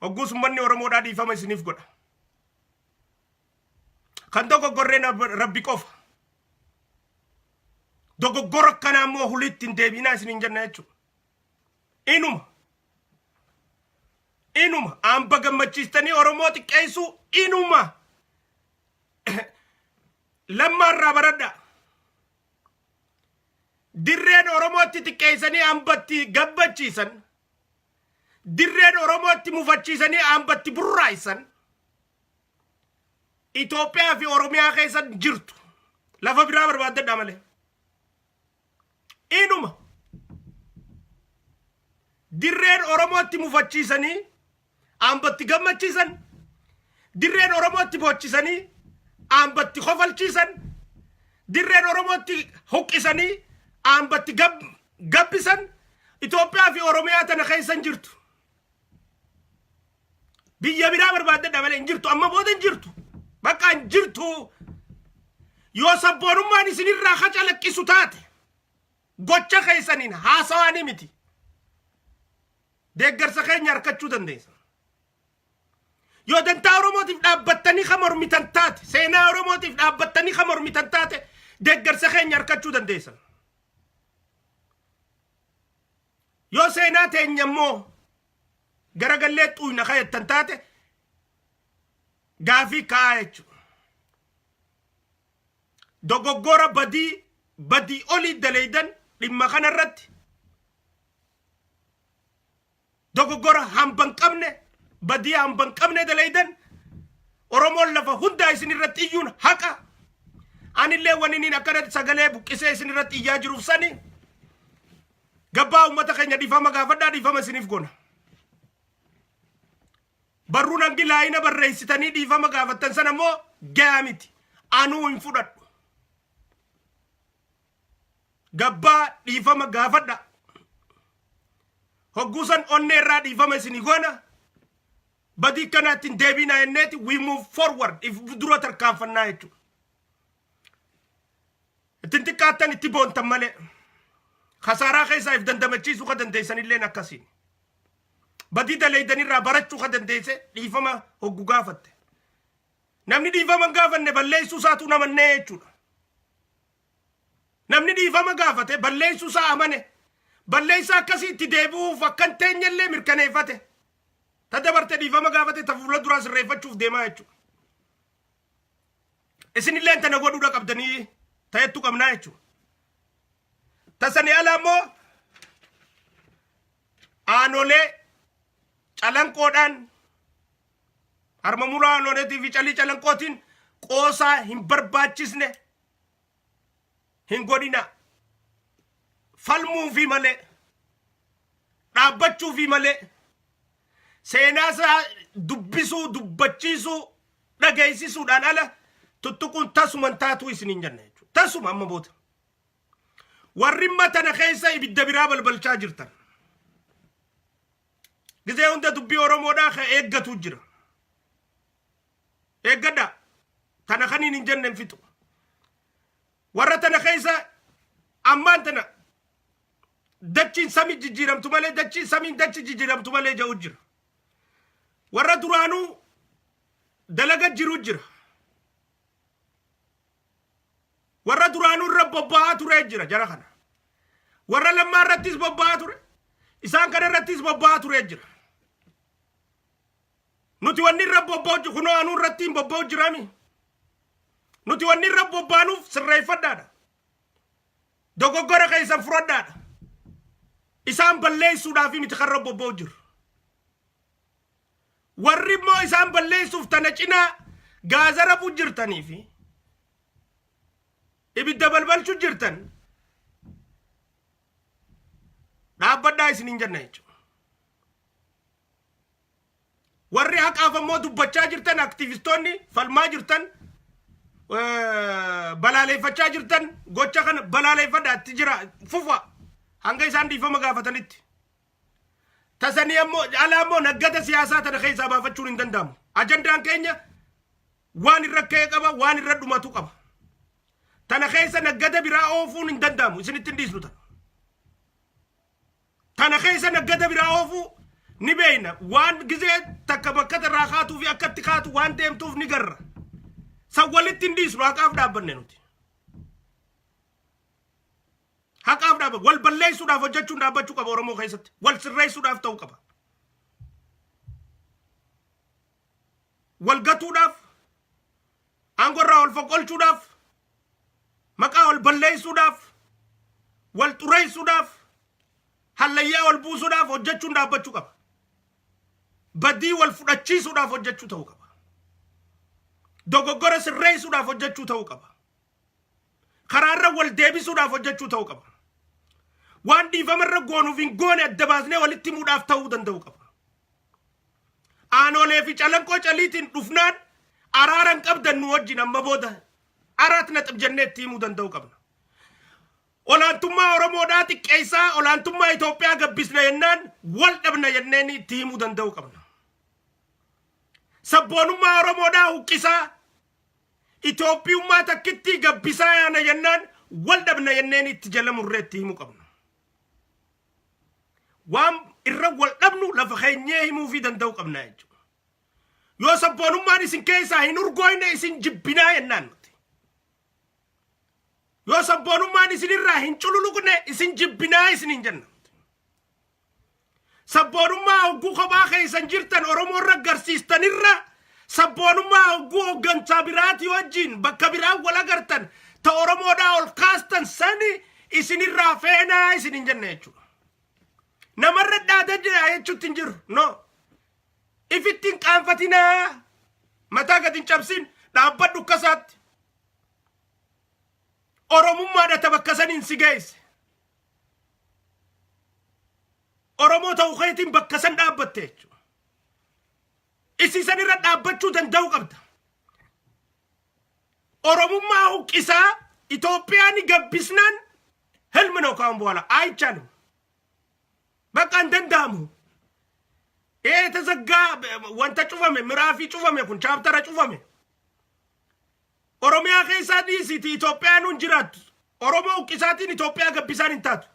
Hogguus uummanni Oromoodhaa dhiifama isiniif godha. Kan dogoggorreen Rabbi qofa. Dogoggora akkanaa immoo hulitti hin deebiinaa isiniin jenna jechuudha. Inuma. Inuma hamba gammachiistanii Oromoo xiqqeessuu inuma. Lammaarraa baradha. Dirreen Oromootti xiqqeessanii hambatti gammachiisan. Dirreen Oromootti mufachiisanii hambatti burraa'isan. Itoophiyaa fi Oromiyaa keessa jirtu. Lafa biraa barbaaddadha malee. Inuma. Dirreen Oromootti mufachiisanii hambatti gammachiisan. Dirreen Oromootti boochisanii hambatti kofalchiisan. Dirreen Oromootti huqqisanii hambatti gabbisan. Itoophiyaa fi Oromiyaa tana keessa hin jirtu. Biyya biraa barbaaddadha malee hin jirtu. Amma booda hin jirtu. Bakka hin jirtu. Yoo sabboonummaan isinirraa kacalaqqisu taate, gocha keessaniin, haasawaanii miti. Deeggarsa keenya harkachuu dandeessa. Yoo dantaa Oromootiif dhaabbattanii kan mormitan taate, seenaa Oromootiif dhaabbattanii kan mormitan taate, deeggarsa keenya harkachuu dandeessan. Yoo seenaa teenya immoo garagallee xuuyna kayattan taate, gaafii ka'aa jechuudha. Dogoggora badii badii olii daleeydan dhimma kanarratti, dogoggora hamba hin qabne, badii hamba hin qabne daleeydan, Oromoon lafa hundaa isin irratti iyyuun haqa. Anillee wani niin akkanatti sagalee buqqisee isin irratti iyyaa jiruuf sani. Gabbaa uummata keenya dhiifama gaafadhaa, dhiifama isiniif goona. Barruun hangi laayina barreessitanii dhiifama gaafattan sana immoo gahaa miti. Anuu hin fudhadhu. Gabbaa dhiifama gaafadha. Hogguu san onnee irraa dhiifama isinii goona. Badii kanaatti hin deebiinaa jenneeti we move forward, if dura tarkaanfannaa jechuudha. Ittiin xiqqaattan, itti boontan malee. Kasaaraa keessaa if dandamachiisuu ka dandeessanilleen akkasiin. Badii daleeydanirraa barachuu ka dandeesse dhiifama hoggu gaafatte. Namni dhiifama hin gaafanne balleessuu isaatu namannee jechuudha. Namni dhiifama gaafate balleessuu isaa amane. Balleessaa akkasii itti deebi'uuf akka hin teenyellee mirkaneeffate. Ta dabarte dhiifama gaafate, ta fuula duraa sirreeffachuuf deemaa jechuudha. Isinillee tana godhuudha qabdanii ta'ettu qabnaa jechuudha. Tasanii ala immoo aanolee Calanqoodhaan, harma muraa aanoleetii fi calii Calanqootiin qoosaa hin barbaachisne hin godhina. Falmuufi malee, dhaabbachuufi malee, seenaa isaa dubbisuu, dubbachiisuu, dhageessisuudhaan ala tuttuquun tasuma hin taatuu isiniin jenna jechuudha. Tasuma amma booda. Warri tana keessa ibidda biraa balbalchaa jirtan. Gizee hunda dubbii Oromoodhaa ka eeggatu jira. Eeggadha. Tana kaniin hin jenne hin fixu. Warra tana keessa ammaan tana dachiin samii jijjiiramtu malee, dachiin samiin dachi jijjiiramtu malee jedhu jira. Warra duraanuu dalaga jiru jira. Warra duraanuu irra bobba'aa ture jira jara kana. Warra Lammaa irrattis bobba'aa ture. Isaan kana irrattis bobba'aa ture jira. Nuti wanni irra bobba'u kunoo anuu irratti hin bobba'u jirami. Nuti wanni irra bobba'anuuf sirreeffadhaadha. Dogoggora keessan fudhadhaadha. Isaan balleessuudhaaf miti kan irra bobba'u jiru. Warri immoo isaan balleessuuf tana cinaa gaaza rafu jirtanii fi ibidda balbalchu jirtan dhaabbadhaa isiniin jenna jechuudha. Warri haqaaf ammoo dubbachaa jirtan, aktivistoonni falmaa jirtan, balaaleeffachaa jirtan, gocha kana balaaleeffadhaa, itti jira fufa hanga isaan dhiifama gaafatanitti. Tasanii ammoo alaa ammoo naggada siyaasaa tana keessaa baafachuun hin danda'amu. Ajandaan keenya waan irra ka'e qaba, waan irra dhumatu qaba. Tana keessa naggada biraa oofuun hin danda'amu. Isinitti hin dhiisnu tana. Tana keessa naggada biraa oofuu ni beeyna. Waan gizee takka bakka irraa kaatuu fi akkatti kaatu waan deemtuuf ni garra. San walitti hin dhiisnu, haqaaf dhaabbanne nuti. Haqaaf dhaabba wal balleessuudhaaf hojjechuun dhaabbachuu qaba Oromoo keessatti. Wal sirreessuudhaaf ta'uu qaba. Wal gatuudhaaf, aangoo irraa wal foqolchuudhaaf, maqaa wal balleessuudhaaf, wal xureessuudhaaf, hallayyaa wal buusuudhaaf hojjechuun dhaabbachuu qaba. Badii wal fudhachiisuudhaaf hojjechuu ta'uu qaba. Dogoggora sirreessuudhaaf hojjechuu ta'uu qaba. Karaarra wal deebisuudhaaf hojjechuu ta'uu qaba. Waan dhiifamarra goonuuf hin goone adda baasnee walitti himuudhaaf ta'uu danda'uu qaba. Aanolee fi Calanqoo caliitiin dhufnaan araara hin qabdan nu wajjin amma booda አራት ነጥብ jennee itti himuu danda'uu qabna. Olaantummaa Oromoodhaa xiqqeessaa olaantummaa Itoophiyaa gabbisna jennaan wal dhabna jenneen itti himuu danda'uu qabna. Sabboonummaa Oromoodhaa huqqisaa Itoophiyummaa takkitti gabbisaa yaana jennaan wal dhabna jenneen itti jala murree itti himuu qabna. Waan irra wal dhabnu lafa keenyee himuufii danda'uu qabna jechuudha. Yoo sabboonummaan isin keessaa hin urgooyne isin jibbinaa jennaan nuti. Yoo sabboonummaan isinirraa hin cululuqne isin jibbinaa isiniin jenna. Sabboonummaa hogguu kophaa keessan jirtan Oromoo irra garsiistanirra, sabboonummaa hogguu hooggansaa biraatii wajjin bakka biraa wal agartan ta Oromoodhaa ol kaastan sani isinirraa feenaa isiniin jenna jechuudha. Namarra dhaadadhaa jechuutti hin jiru. No. Ifitti hin qaanfatinaa. Mataa gadi hin cabsin, dhaabbadhu akkasaatti. Oromummaadha ta bakka saniin si geesse. Oromoo ta'uu keetiin bakka san dhaabbatte jechuudha. Isii san irra dhaabbachuu danda'uu qabda. Oromummaa huqqisaa Itoophiyaa ni gabbisnaan ህልም ነው ካሁን በኋላ አይቻልም። በቃ hin danda'amu. ይሄ የተዘጋ wanta cufame, miraafii cufame kun chapter cufame. Oromiyaa keessaa dhiisiiti Itoophiyaan hin jiraattu. Oromoo huqqisaatiin Itoophiyaa gabbisaan hin taatu.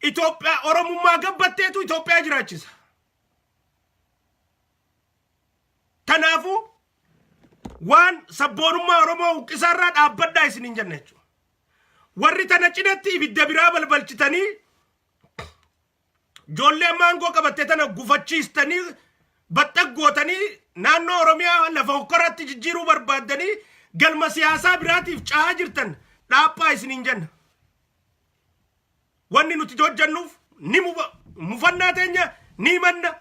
Itoophiyaa Oromummaa gabbatteetu Itoophiyaa jiraachisa. Kanaafuu waan sabboonummaa Oromoo huqqisaarraa dhaabbadhaa isin hin jenna jechuudha. Warri tana cinatti ibidda biraa balbalchitanii ijoollee amma aangoo qabatte tana gufachiistanii baxxaggootanii naannoo Oromiyaa lafa hokkoraatti jijjiiruu barbaaddanii galma siyaasaa biraatiif ca'aa jirtan dhaaphaa isin hin jenna. Wanni nuti hojjennuuf ni mufannaa teenya ni himanna,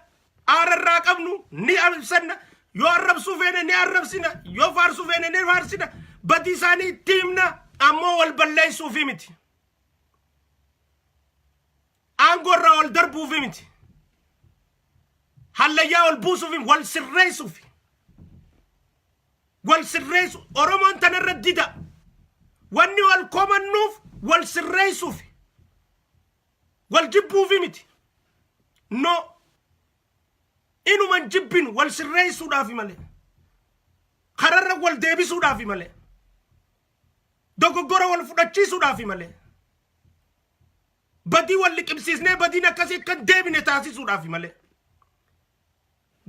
aara irraa qabnu ni ibsanna, yoo arrabsuu feene ni arrabsina, yoo faarsuu feene ni faarsina, badii isaanii itti himna, ammoo wal balleessuufi miti. Aangoo irraa ol darbuufi miti. Hallayyaa ol buusuufi wal sirreessuufi. Wal sirreessu Oromoon tanarra dida. Wanni wal komannuuf wal sirreessuufi. Wal jibbuufi miti. No. Inuman jibbinu wal sirreessuudhaafi malee. Kararra wal deebisuudhaafi malee. Dogoggora wal fudhachiisuudhaafi malee. Badii wal liqimsiisnee badiin akkasii akka hin deebine taasisuudhaafi malee.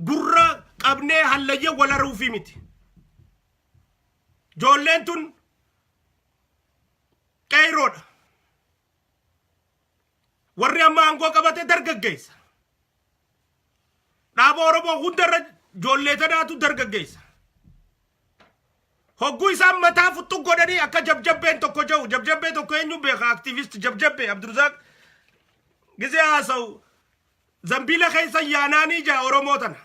Gurra qabnee hallayya wal haruufii miti. Ijoolleen tun qeeyroodha. Warri amma aangoo qabate dargaggeessa. Dhaaba Oromoo hundarra ijoollee tanaatu dargaggeessa. Hogguu isaan mataa fuxxu godhanii akka jabjabbeen tokko jedhu jabjabbee tokko eenyu beeka aktiivist jabjabbee Abdurzaaq gizee haasa'u zambiila keessa yaanaanii jaa Oromoo tana.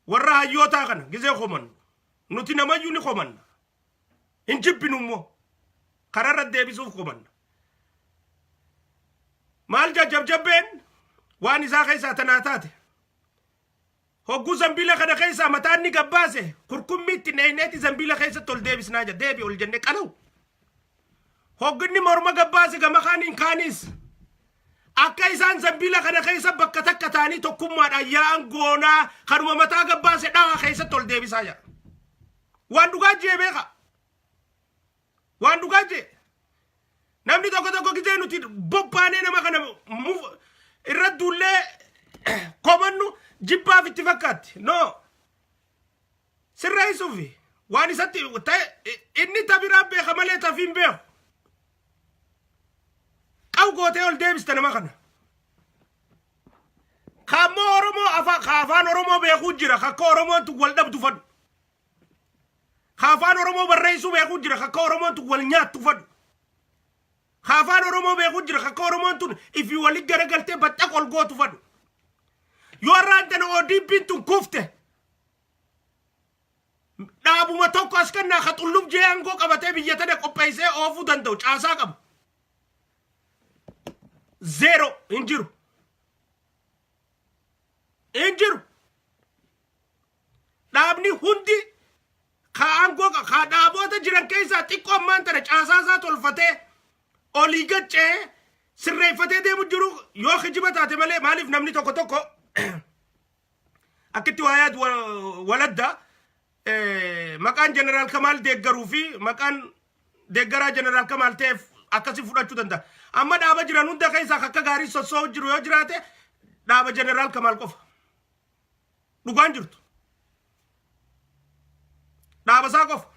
Warra hayyootaa kana gizee komannu nuti namayyuu ni komanna. Hin jibbinu immoo kararra deebisuuf komanna. Maal jaa jabjabbeen waan isaa keessaa tanaa taate. Hogguu zambiila kana keessaa mataan ni gabbaase kurkummiitti neeyneeti zambiila keessatti ol deebisnaa jedha deebi ol jennee qalawu. Hogginni morma gabbaase gama kaaniin kaaniis akka isaan zambiila kana keessa bakka takka ta'anii tokkummaadhaan yaa'an goonaa kanuma mataa gabbaase dhawaa keessatti ol deebisaa jedha. Waan dhugaa jee beeka. Waan dhugaa jee. Namni tokko tokko gizee nuti bobbaanee nama kana irra duullee komannu jibbaaf itti fakkaatti. No. Sirreessuufi waan isatti ta'e inni tabiraa beeka malee tafiin beeku. Qaw gootee ol deebista nama kana. Kaammoo Oromoo afaan Oromoo beekuu jira kakka Oromoon tun wal dhabdu fadhu. Ka afaan Oromoo barreessuu beekuu jira kakka Oromoon tun wal nyaattu fadhu. Ka afaan Oromoo beekuu jira kakka Oromoon tun ifi wali garagaltee baxxaq ol gootu fadhu. Yoo har'aan tana ODP'n tun kufte dhaabuma tokko as kennaa ka xullub jee aangoo qabatee biyya tana qopheessee oofuu danda'u caasaa qabu. Zeero hin jiru. Hin jiru. Dhaabni hundi ka aangoo ka dhaaboota jiran keessaa xiqqoo ammaan tana caasaa isaa tolfatee olii gaccee sirreeffatee deemu jiru yoo kijiba taate malee maaliif namni tokko tokko akkitti waa yaadu waladda maqaan jeneraal Kamaal deeggaruu fi maqaan deeggaraa jeneraal Kamaal ta'eef akkasi fudhachuu danda'a. Amma dhaaba jiran hunda keessaa akka gaarii sossoo'u jiru yoo jiraate dhaaba jeneraal Kamaal qofa. Dhugaan jirtu. Dhaaba isaa qofa.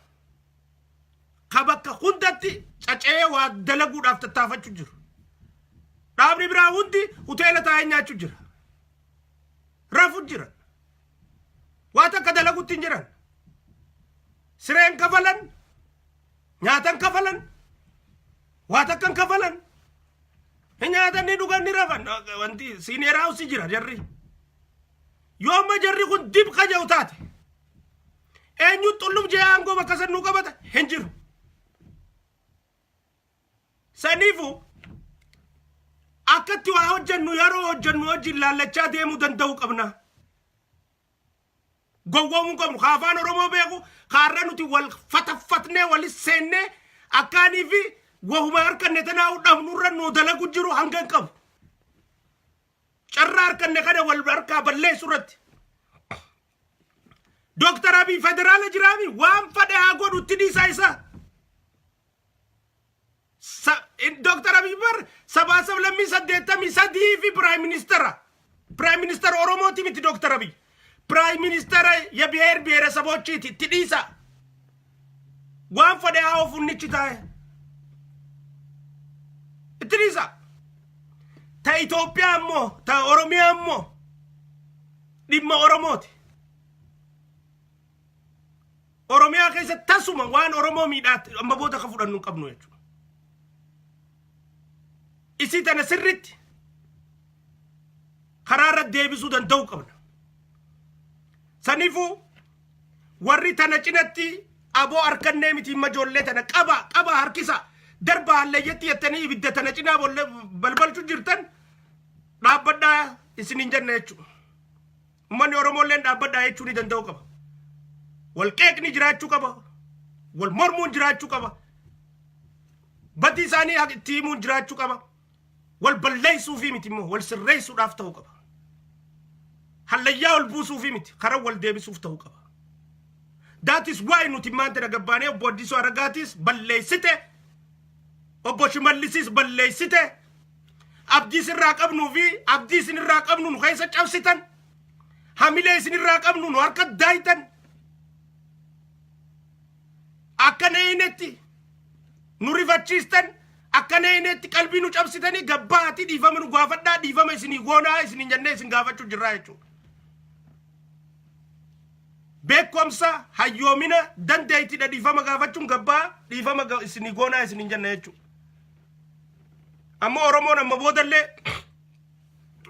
Ka bakka hundatti caca'ee waa dalaguudhaaf tattaafachuu jiru. Dhaabni biraa hundi hoteela taa'ee nyaachuu jira. Rafu jira. Waa takka dalagutti hin jiran. Sireen kafalan, nyaatan kafalan, waa takka hin kafalan. Hin nyaatan ni dhugan ni rafan. Wanti senior house jira jarri. Yoo amma jarri kun dib qaja'u taate eenyu xullub jee aangoo bakka san nuu qabata hin jiru. Saniifu akkatti waa hojjennu yeroo hojjennu wajjin laallachaa deemuu danda'uu qabna. Gowwoomuu qabnu ka afaan Oromoo beeku kaarra nuti wal fataffatnee walis seennee akkaanii fi wahuma harkanne tanaa dhabnurra nuu dalagu jiru hanga hin qabu. Carraa harkanne kana wal harkaa balleessu irratti. Dooktar Abiy federaala jiraami waan fadhe haa godhu itti dhiisaa isaa. Dooktar Abiy bar sabaa sablammii 83 fi prime ministera. Prime minister Oromooti miti Dooktar Abiy. Prime ministera የብሔር ብሔረሰቦች itti dhiisa. Waan fedhe haa ofunnichi taa'e. Itti dhiisa. Ta Itoophiyaa immoo, ta Oromiyaa immoo dhimma Oromooti. Oromiyaa keessatti tasuma waan Oromoo miidhaatti amma booda ka fudhannu hin qabnu jechuudha. Isii tana sirritti karaa irra deebisuu danda'uu qabna. Saniifuu warri tana cinatti aboo harkannee miti, himma ijoollee tana qaba qaba, harkisa darba hallayyetti jettanii ibidda tana cinaa balbalchu jirtan, dhaabbadhaa isin hin jenne jechuudha. Uummanni Oromoolleen dhaabbadhaa jechuu ni danda'u qaba. Wal qeeqni jiraachuu qaba. Wal mormuun jiraachuu qaba. Badii isaanii itti himuun jiraachuu qaba. Wal balleessuufii miti immoo, wal sirreessuudhaaf ta'uu qaba. Hallayyaa ol buusuufii miti, karaa wal deebisuuf ta'uu qaba. That is why nuti maanta gabbaanee obbo Addisuu Aragaatis balleessite, obbo Shimallisis balleessite, abdii isinirraa qabnuu fi abdii isinirraa qabnu nu keessa cabsitan, hamilee isinirraa qabnu nu harka daayitan, akka neeynetti nu rifachiistan, akka neeynetti qalbii nu cabsitanii, gabbaati dhiifama nu gaafadhaa, dhiifama isinii goonaa isinii jennee isin gaafachuu jirraa jechuudha. Beekumsa hayyoomina dandeettiidha dhiifama gaafachuun, gabbaa dhiifama isinii goonaa isinii jenna jechuudha. Amma Oromoon amma boodallee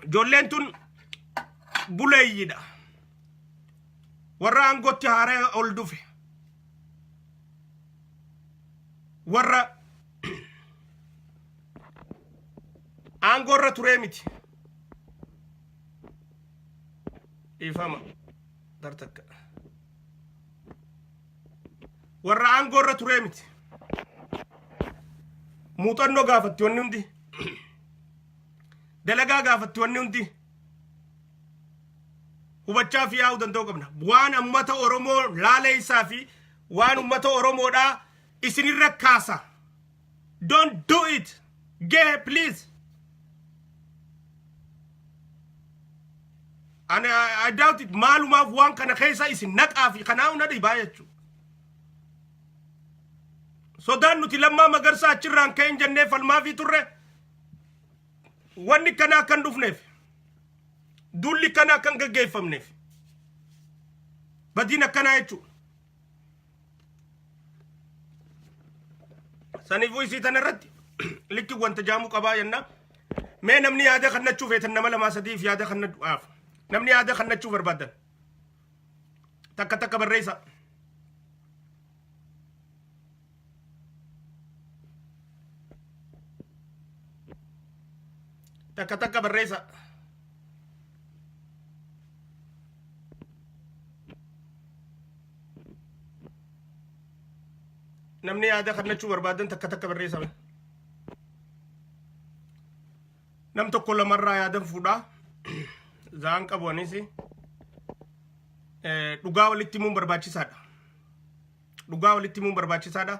ijoolleen tun buleeyyiidha. Warra aangootti haaraa ol dhufe. Warra aangoo irra turee miti. Dhiifama. Dartakka. Warra aangoo irra turee miti. Muuxannoo gaafatti wanni hundi. Dalagaa gaafatti wanni hundi. Hubachaa fi yaa'uu danda'uu qabna. Waan ummata Oromoo laaleessaa fi waan ummata Oromoodhaa isinirra kaasa. Don't do it. Gee, please. And I doubt it. Maalumaaf waan kana keessa isin naqaa fi kanaa na dhibaa jechuudha. Sodaan nuti Lammaa Magarsaa achirraan ka'een jennee falmaa fi turre, wanni kana akkan dhufneef, duulli kana akkan gaggeeffamneef, badiin akkanaa jechuudha. Saniifuu isii tana irratti likki wanta jaamuu qabaa jenna. Mee namni yaada kannachuu feetan, nama lamaa sadiif yaada kannadhuudhaaf. Namni yaada kannachuu barbaadan. Takka takka barreessa. Takka takka barreessa. Namni yaada kannachuu barbaadan takka takka barreessa. Nam tokko lamarraa yaadan fuudhaa. Za'an qabu anis. Dhugaa walitti himuun barbaachisaadha. Dhugaa walitti himuun barbaachisaadha.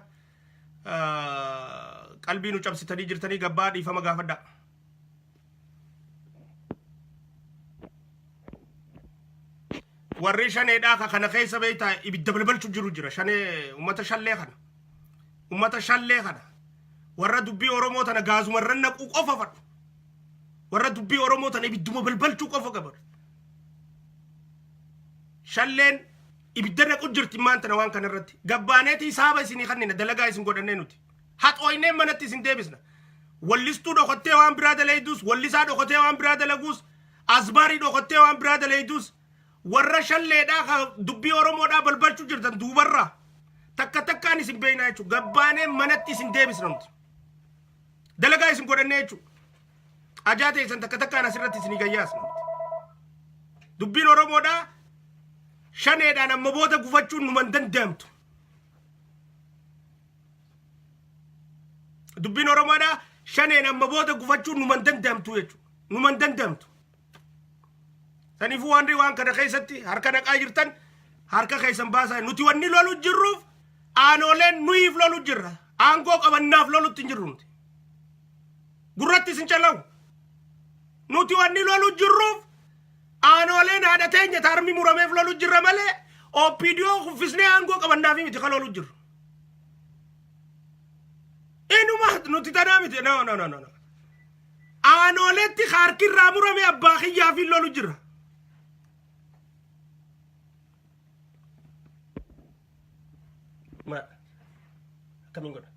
Qalbii nu cabsitanii jirtanii, gabbaa dhiifama gaafadhaa. Warri shaneedhaa ka kana keessa beektaa ibidda balbalchu jiru jira. Shanee ummata shallee kana. Ummata shallee kana. Warra dubbii Oromoo tana gaazuma irra naquu qofa fadhu. Warra dubbii Oromoo tana ibidduma balbalchuu qofa qaban. Shalleen ibidda naqu jirti maan tana waan kana irratti. Gabbaaneetii saaba isinii kannina, dalagaa isin godhannee nuti. Haxooynee manatti isin deebisna. Wallistuu dhokottee waan biraa dalaydus, wallisaa dhokotee waan biraa dalaguus, asbaarii dhokottee waan biraa dalaydus, warra shalleedhaa ka dubbii Oromoodhaa balbalchuu jirtan duubarraa takka takkaan isin beeknaa jechuudha. Gabbaanee manatti isin deebisna nuti. Dalagaa isin godhannee jechuudha. Ajaa teessan takka takkaan asirratti isinii gayyaasna. Dubbiin Oromoodhaa shaneedhaan amma booda gufachuun numan danda'amtu. Dubbiin Oromoodhaa shaneen amma booda gufachuun numan danda'amtu jechuudha. Numan danda'amtu. Saniifuu waan waan kana keessatti harka naqaa jirtan, harka keessan baasaa. Nuti wanni lolu jirruuf aanooleen nuyiif lolu jirra. Aangoo qabannaaf lolutti hin jirru nuti. Gurratti isin calawu. Nuti wanni lolu jirruuf aanooleen haadha teenya taarmi murameef lolu jirra malee OPDO kuffisnee aangoo qabannaaf miti kan lolu jirru. Inuma nuti tanaa miti. No, no, no, no. Aanooleetti harki irraa murame abbaa kiyyaa fi lolu jira. Ma akkamiin godha?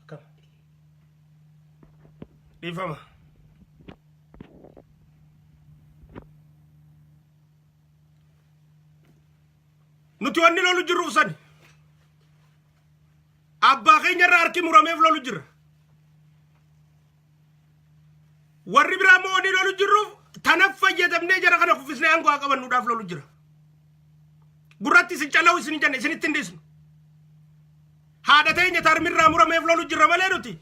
Akkam? Dhiifama. Nuti wanni lolu jirruuf sani. Abbaa keenya irraa harki murameef lolu jirra. Warri biraa immoo wanni lolu jirruuf tana fayyadamnee jara kana kuffisnee aangoo haa qabannuudhaaf lolu jira. Gurratti isin calawu isin hin jenne isinitti hin dhiisnu. Haadha teenya taarmirraa murameef lolu jirra malee nuti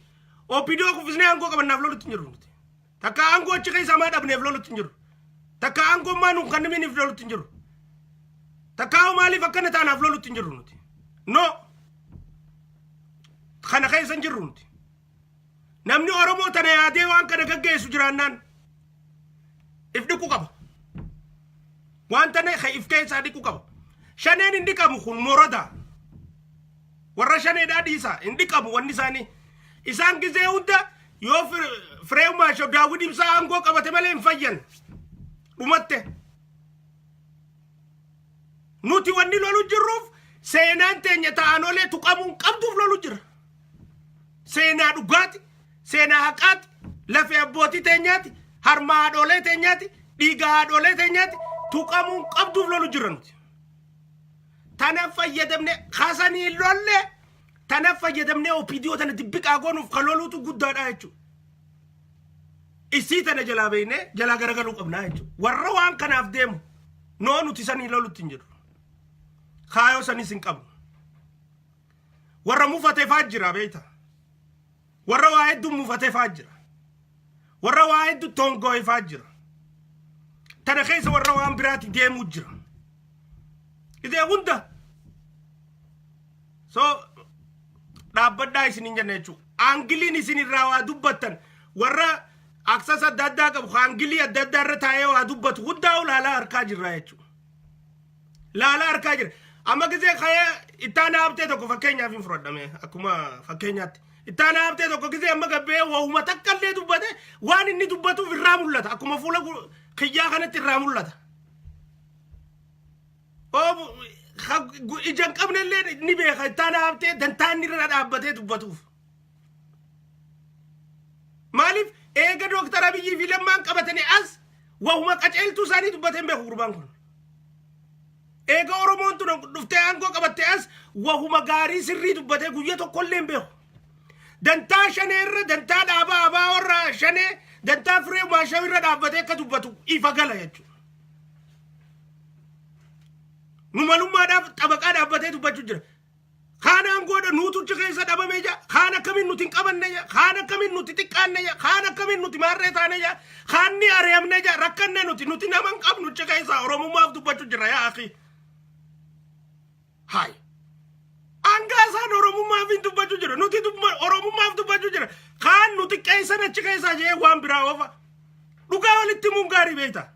OPDO kuffisnee aangoo qabannaaf lolutti hin jirru nuti. Takka aangoo achi keessa maa dhabneef lolutti hin jirru. Takka aangoo maa nuun kannimiiniif lolutti hin jirru. Takka maaliif akkana taanaaf lolutti hin jirru nuti. No. Kana keessa hin jirru nuti. Namni Oromoo tana yaadee waan kana gaggeessu jiraannaan if dhiqu qaba. Waan tana if keessaa dhiqu qaba. Shaneen hin dhiqamu kun moroda. Warra shaneedhaa dhiisaa hin dhiqamu wanni isaanii. Isaan gizee hunda yoo Fireew Maasho Daawwid Ibsaa aangoo qabate malee hin fayyan. Dhumatte. Nuti wanni lolu jirruuf seenaan teenya ta'anolee tuqamuu hin qabduuf lolu jira. Seenaa dhugaati, seenaa haqaati, lafee abbootii teenyaati, harma haadholee teenyaati, dhiiga haadholee teenyaati tuqamuu hin qabduuf lolu jira nuti. Tana fayyadamne kasanii lolle tana fayyadamne OPDO tana dibbiqaa goonuuf kan loluutu guddaadha jechuudha. Isii tana jalaa beeknee jalaa garagaluu qabnaa jechuudha. Warra waan kanaaf deemu noo nuti sanii lolutti hin jiru. Kaayoo sanis hin qabnu. Warra mufatee faa jira beekta. Warra waa hedduu mufatee faa jira. Warra waa hedduu tongoo'ee faa jira. Tana keessa warra waan biraati deemuu jira. Idee hunda. So dhaabbadhaa isin hin jenne jechuudha. Aangiliin isin irraa waa dubbattan warra aksas adda addaa qabu aangilii adda addaa irra taa'ee waa dubbatu hundaa laalaa harkaa jirra jechuudha. Laalaa harkaa jira. Amma gisee ka'ee ittaana haabtee tokko fakkeenyaaf hin fudhadhame akkuma fakkeenyaatti. Ittaana haabtee tokko gisee amma gabbee wahuma takka illee dubbate waan inni dubbatuuf irraa mul'ata. Akkuma fuula kiyyaa kanatti irraa mul'ata. Ija hin qabne illee ni beeka ittaana haabtee dantaa inni irra dhaabbatee dubbatuuf. Maaliif eega Dooktar Abiyyii fi Lammaan qabatanii as wahuma qaceeltuu isaanii dubbatee hin beeku gurbaan kun. Eega Oromoon tun dhuftee aangoo qabattee as wahuma gaarii sirrii dubbatee guyya tokkollee hin beeku. Dantaa shanee irra dantaa dhaabaa abaa warra shanee dantaa firee maashaa irra dhaabbatee akka dubbatu ifa gala jechuudha. Nu malummaadhaaf xabaqaa dhaabbatee dubbachuu jira. Kaan aangoodha nuutu achi keessa dhabame jaa. Kaan akkamiin nuti hin qabanne jaa. Kaan akkamiin nuti xiqqaanne jaa. Kaan akkamiin nuti maarree taane jaa. Kaan ni ari'amne jaa. Rakkanne nuti nuti nama hin qabnu achi keessa Oromummaaf dubbachuu jira yaa akhi. Hayi. Hangaa isaan Oromummaaf hin dubbachuu jira. Nuti Oromummaaf dubbachuu jira. Kaan nu xiqqeessan achi keessaa jee waan biraa oofa. Dhugaa walitti himuun gaarii beekta.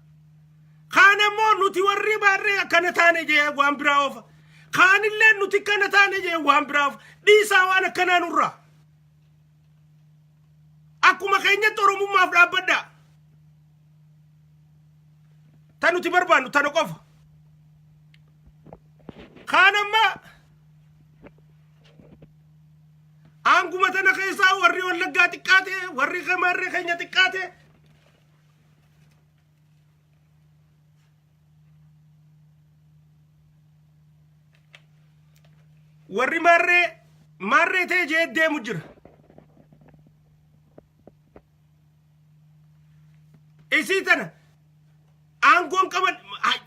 Kaan ammoo nuti warri baarree akkana taane jee waan biraa oofa. Kaanillee nuti kana taane jee waan biraa oofa. Dhiisaa waan akkanaa nurraa. Akkuma keenyatti Oromummaaf dhaabbadhaa. Ta nuti barbaannu tana qofa. Kaan amma aanguma tana keessaa warri Wallaggaa xiqqaate, warri Kamaarree keenya xiqqaate. Warri maarree maarree ta'e jee deemu jira. Isii tana aangoon qaban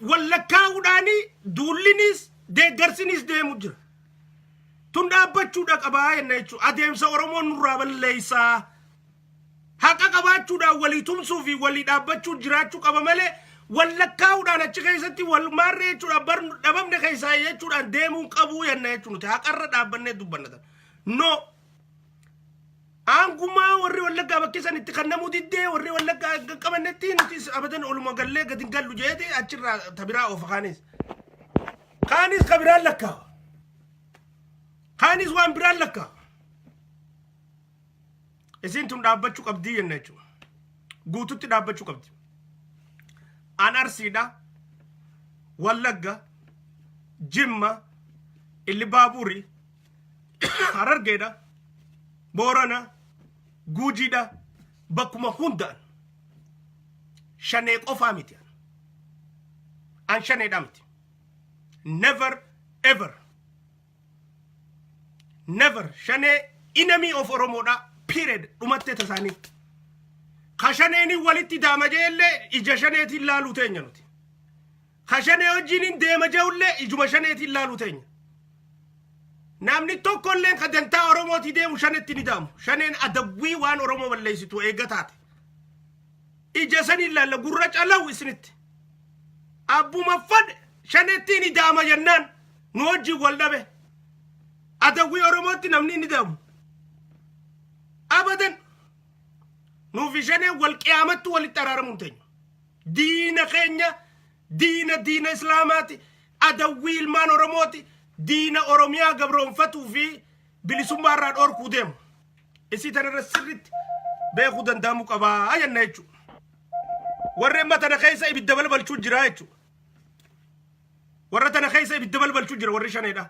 wallakkaa'uudhaanii duullinis deeggarsinis deemu jira. Tun dhaabbachuudha qabaa jenna jechuudha. Adeemsa Oromoon nurraa balleessaa. Haqa qabaachuudhaan walii tumsuu fi walii dhaabbachuu jiraachuu qaba malee wallakkaa'uudhaan achi keessatti wal maarree jechuudhaan bar dhabamne keessaa jechuudhaan deemuun qabuu jenna jechuudha. Nuti haqarra dhaabbannee dubbanna tana. No, aangumaa warri Wallaggaa bakki san itti kannamuu diddee, warri Wallaggaa qabannetti nuti abadan oluma gallee gadi hin gallu jeeti achirraa tabiraa oofa. Kaanis ka biraan lakkaawa, kaanis waan biraan lakkaawa. Isiin tun dhaabbachuu qabdii jenna jechuudha. Guututti dhaabbachuu qabdi. An Arsiidha, Wallagga, Jimma, Illibaabuuri, Harargeedha, Boorana, Guujiidha, bakkuma hundaan Shanee qofaa miti. An Shaneedha miti. Never ever. Never. Shanee enemy of Oromoodha. Period. Dhumattee tasaanii. Ka Shaneeni walitti daama jeellee ija Shaneetiin laaluu teenya nuti. Ka Shanee wajjiniin deema jeullee ijuma Shaneetiin laaluu teenya. Namni tokkolleen ka dantaa Oromootii deemu Shanetti ni daamu. Shaneen adawwii waan Oromoo balleessitu eegga taate. Ija saniin laalla gurra calawu isinitti. Abbuma fadhe Shanetti ni daama jennaan nu wajjin wal dhabe. Adawwii Oromootti namni ni daamu. Abadan. Nuufi Shaneen wal qiyaamattu walitti araaramuu hin teenyu. Diina keenya, diina diina Islaamaati, adawwii ilmaan Oromooti, diina Oromiyaa gabroonfatuu fi bilisummaa irraa dhorkuu deemu. Isii tanarra sirritti beekuu danda'amuu qabaa jenna jechuudha. Warri amma tana keessa ibidda balbalchuu jira jechuudha. Warra tana keessa ibidda balbalchuu jira warri Shaneedha.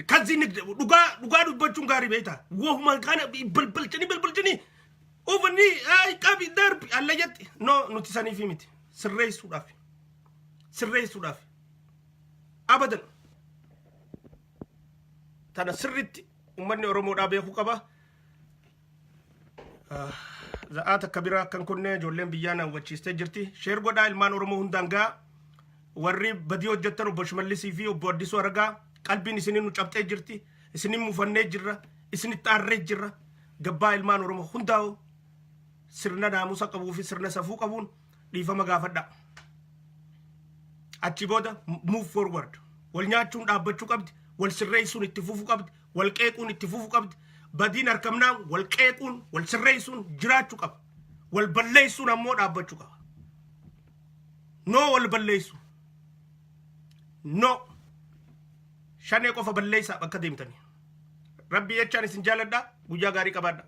Kazi dhugaa dhugaa dubbachuun gaarii beektaa. Wahuma kana balbalchanii balbalchanii uffanni ay qabi darbi allayyatti, no, nuti saniifi miti, sirreessuudhaaf, sirreessuudhaaf abadan. Tana sirritti uummanni Oromoodhaa beekuu qaba. Za'aa takka biraa akkan kunne ijoolleen biyyaa na hubachiistee jirti. Share godhaa, ilmaan Oromoo hundaan ga'a. Warri badii hojjettan, obbo Shimallisii fi obbo Addisuu Aragaa, qalbiin isinii nu cabxee jirti. Isinin mufannee jirra. Isinitti aarree jirra. Gabbaa ilmaan Oromoo hundaa'u sirna naamusa qabuu fi sirna safuu qabuun dhiifama gaafadha. Achi booda move forward. Wal nyaachuun dhaabbachuu qabdi. Wal sirreessuun itti fufuu qabdi. Wal qeequun itti fufuu qabdi. Badiin harkamnaan wal qeequun, wal sirreessuun jiraachuu qaba. Wal balleessuun ammoo dhaabbachuu qaba. No, wal balleessu. No. Shanee qofa balleessaa bakka deemtanii. Rabbi jechaan isin jaaladha. Guyyaa gaarii qabaadha.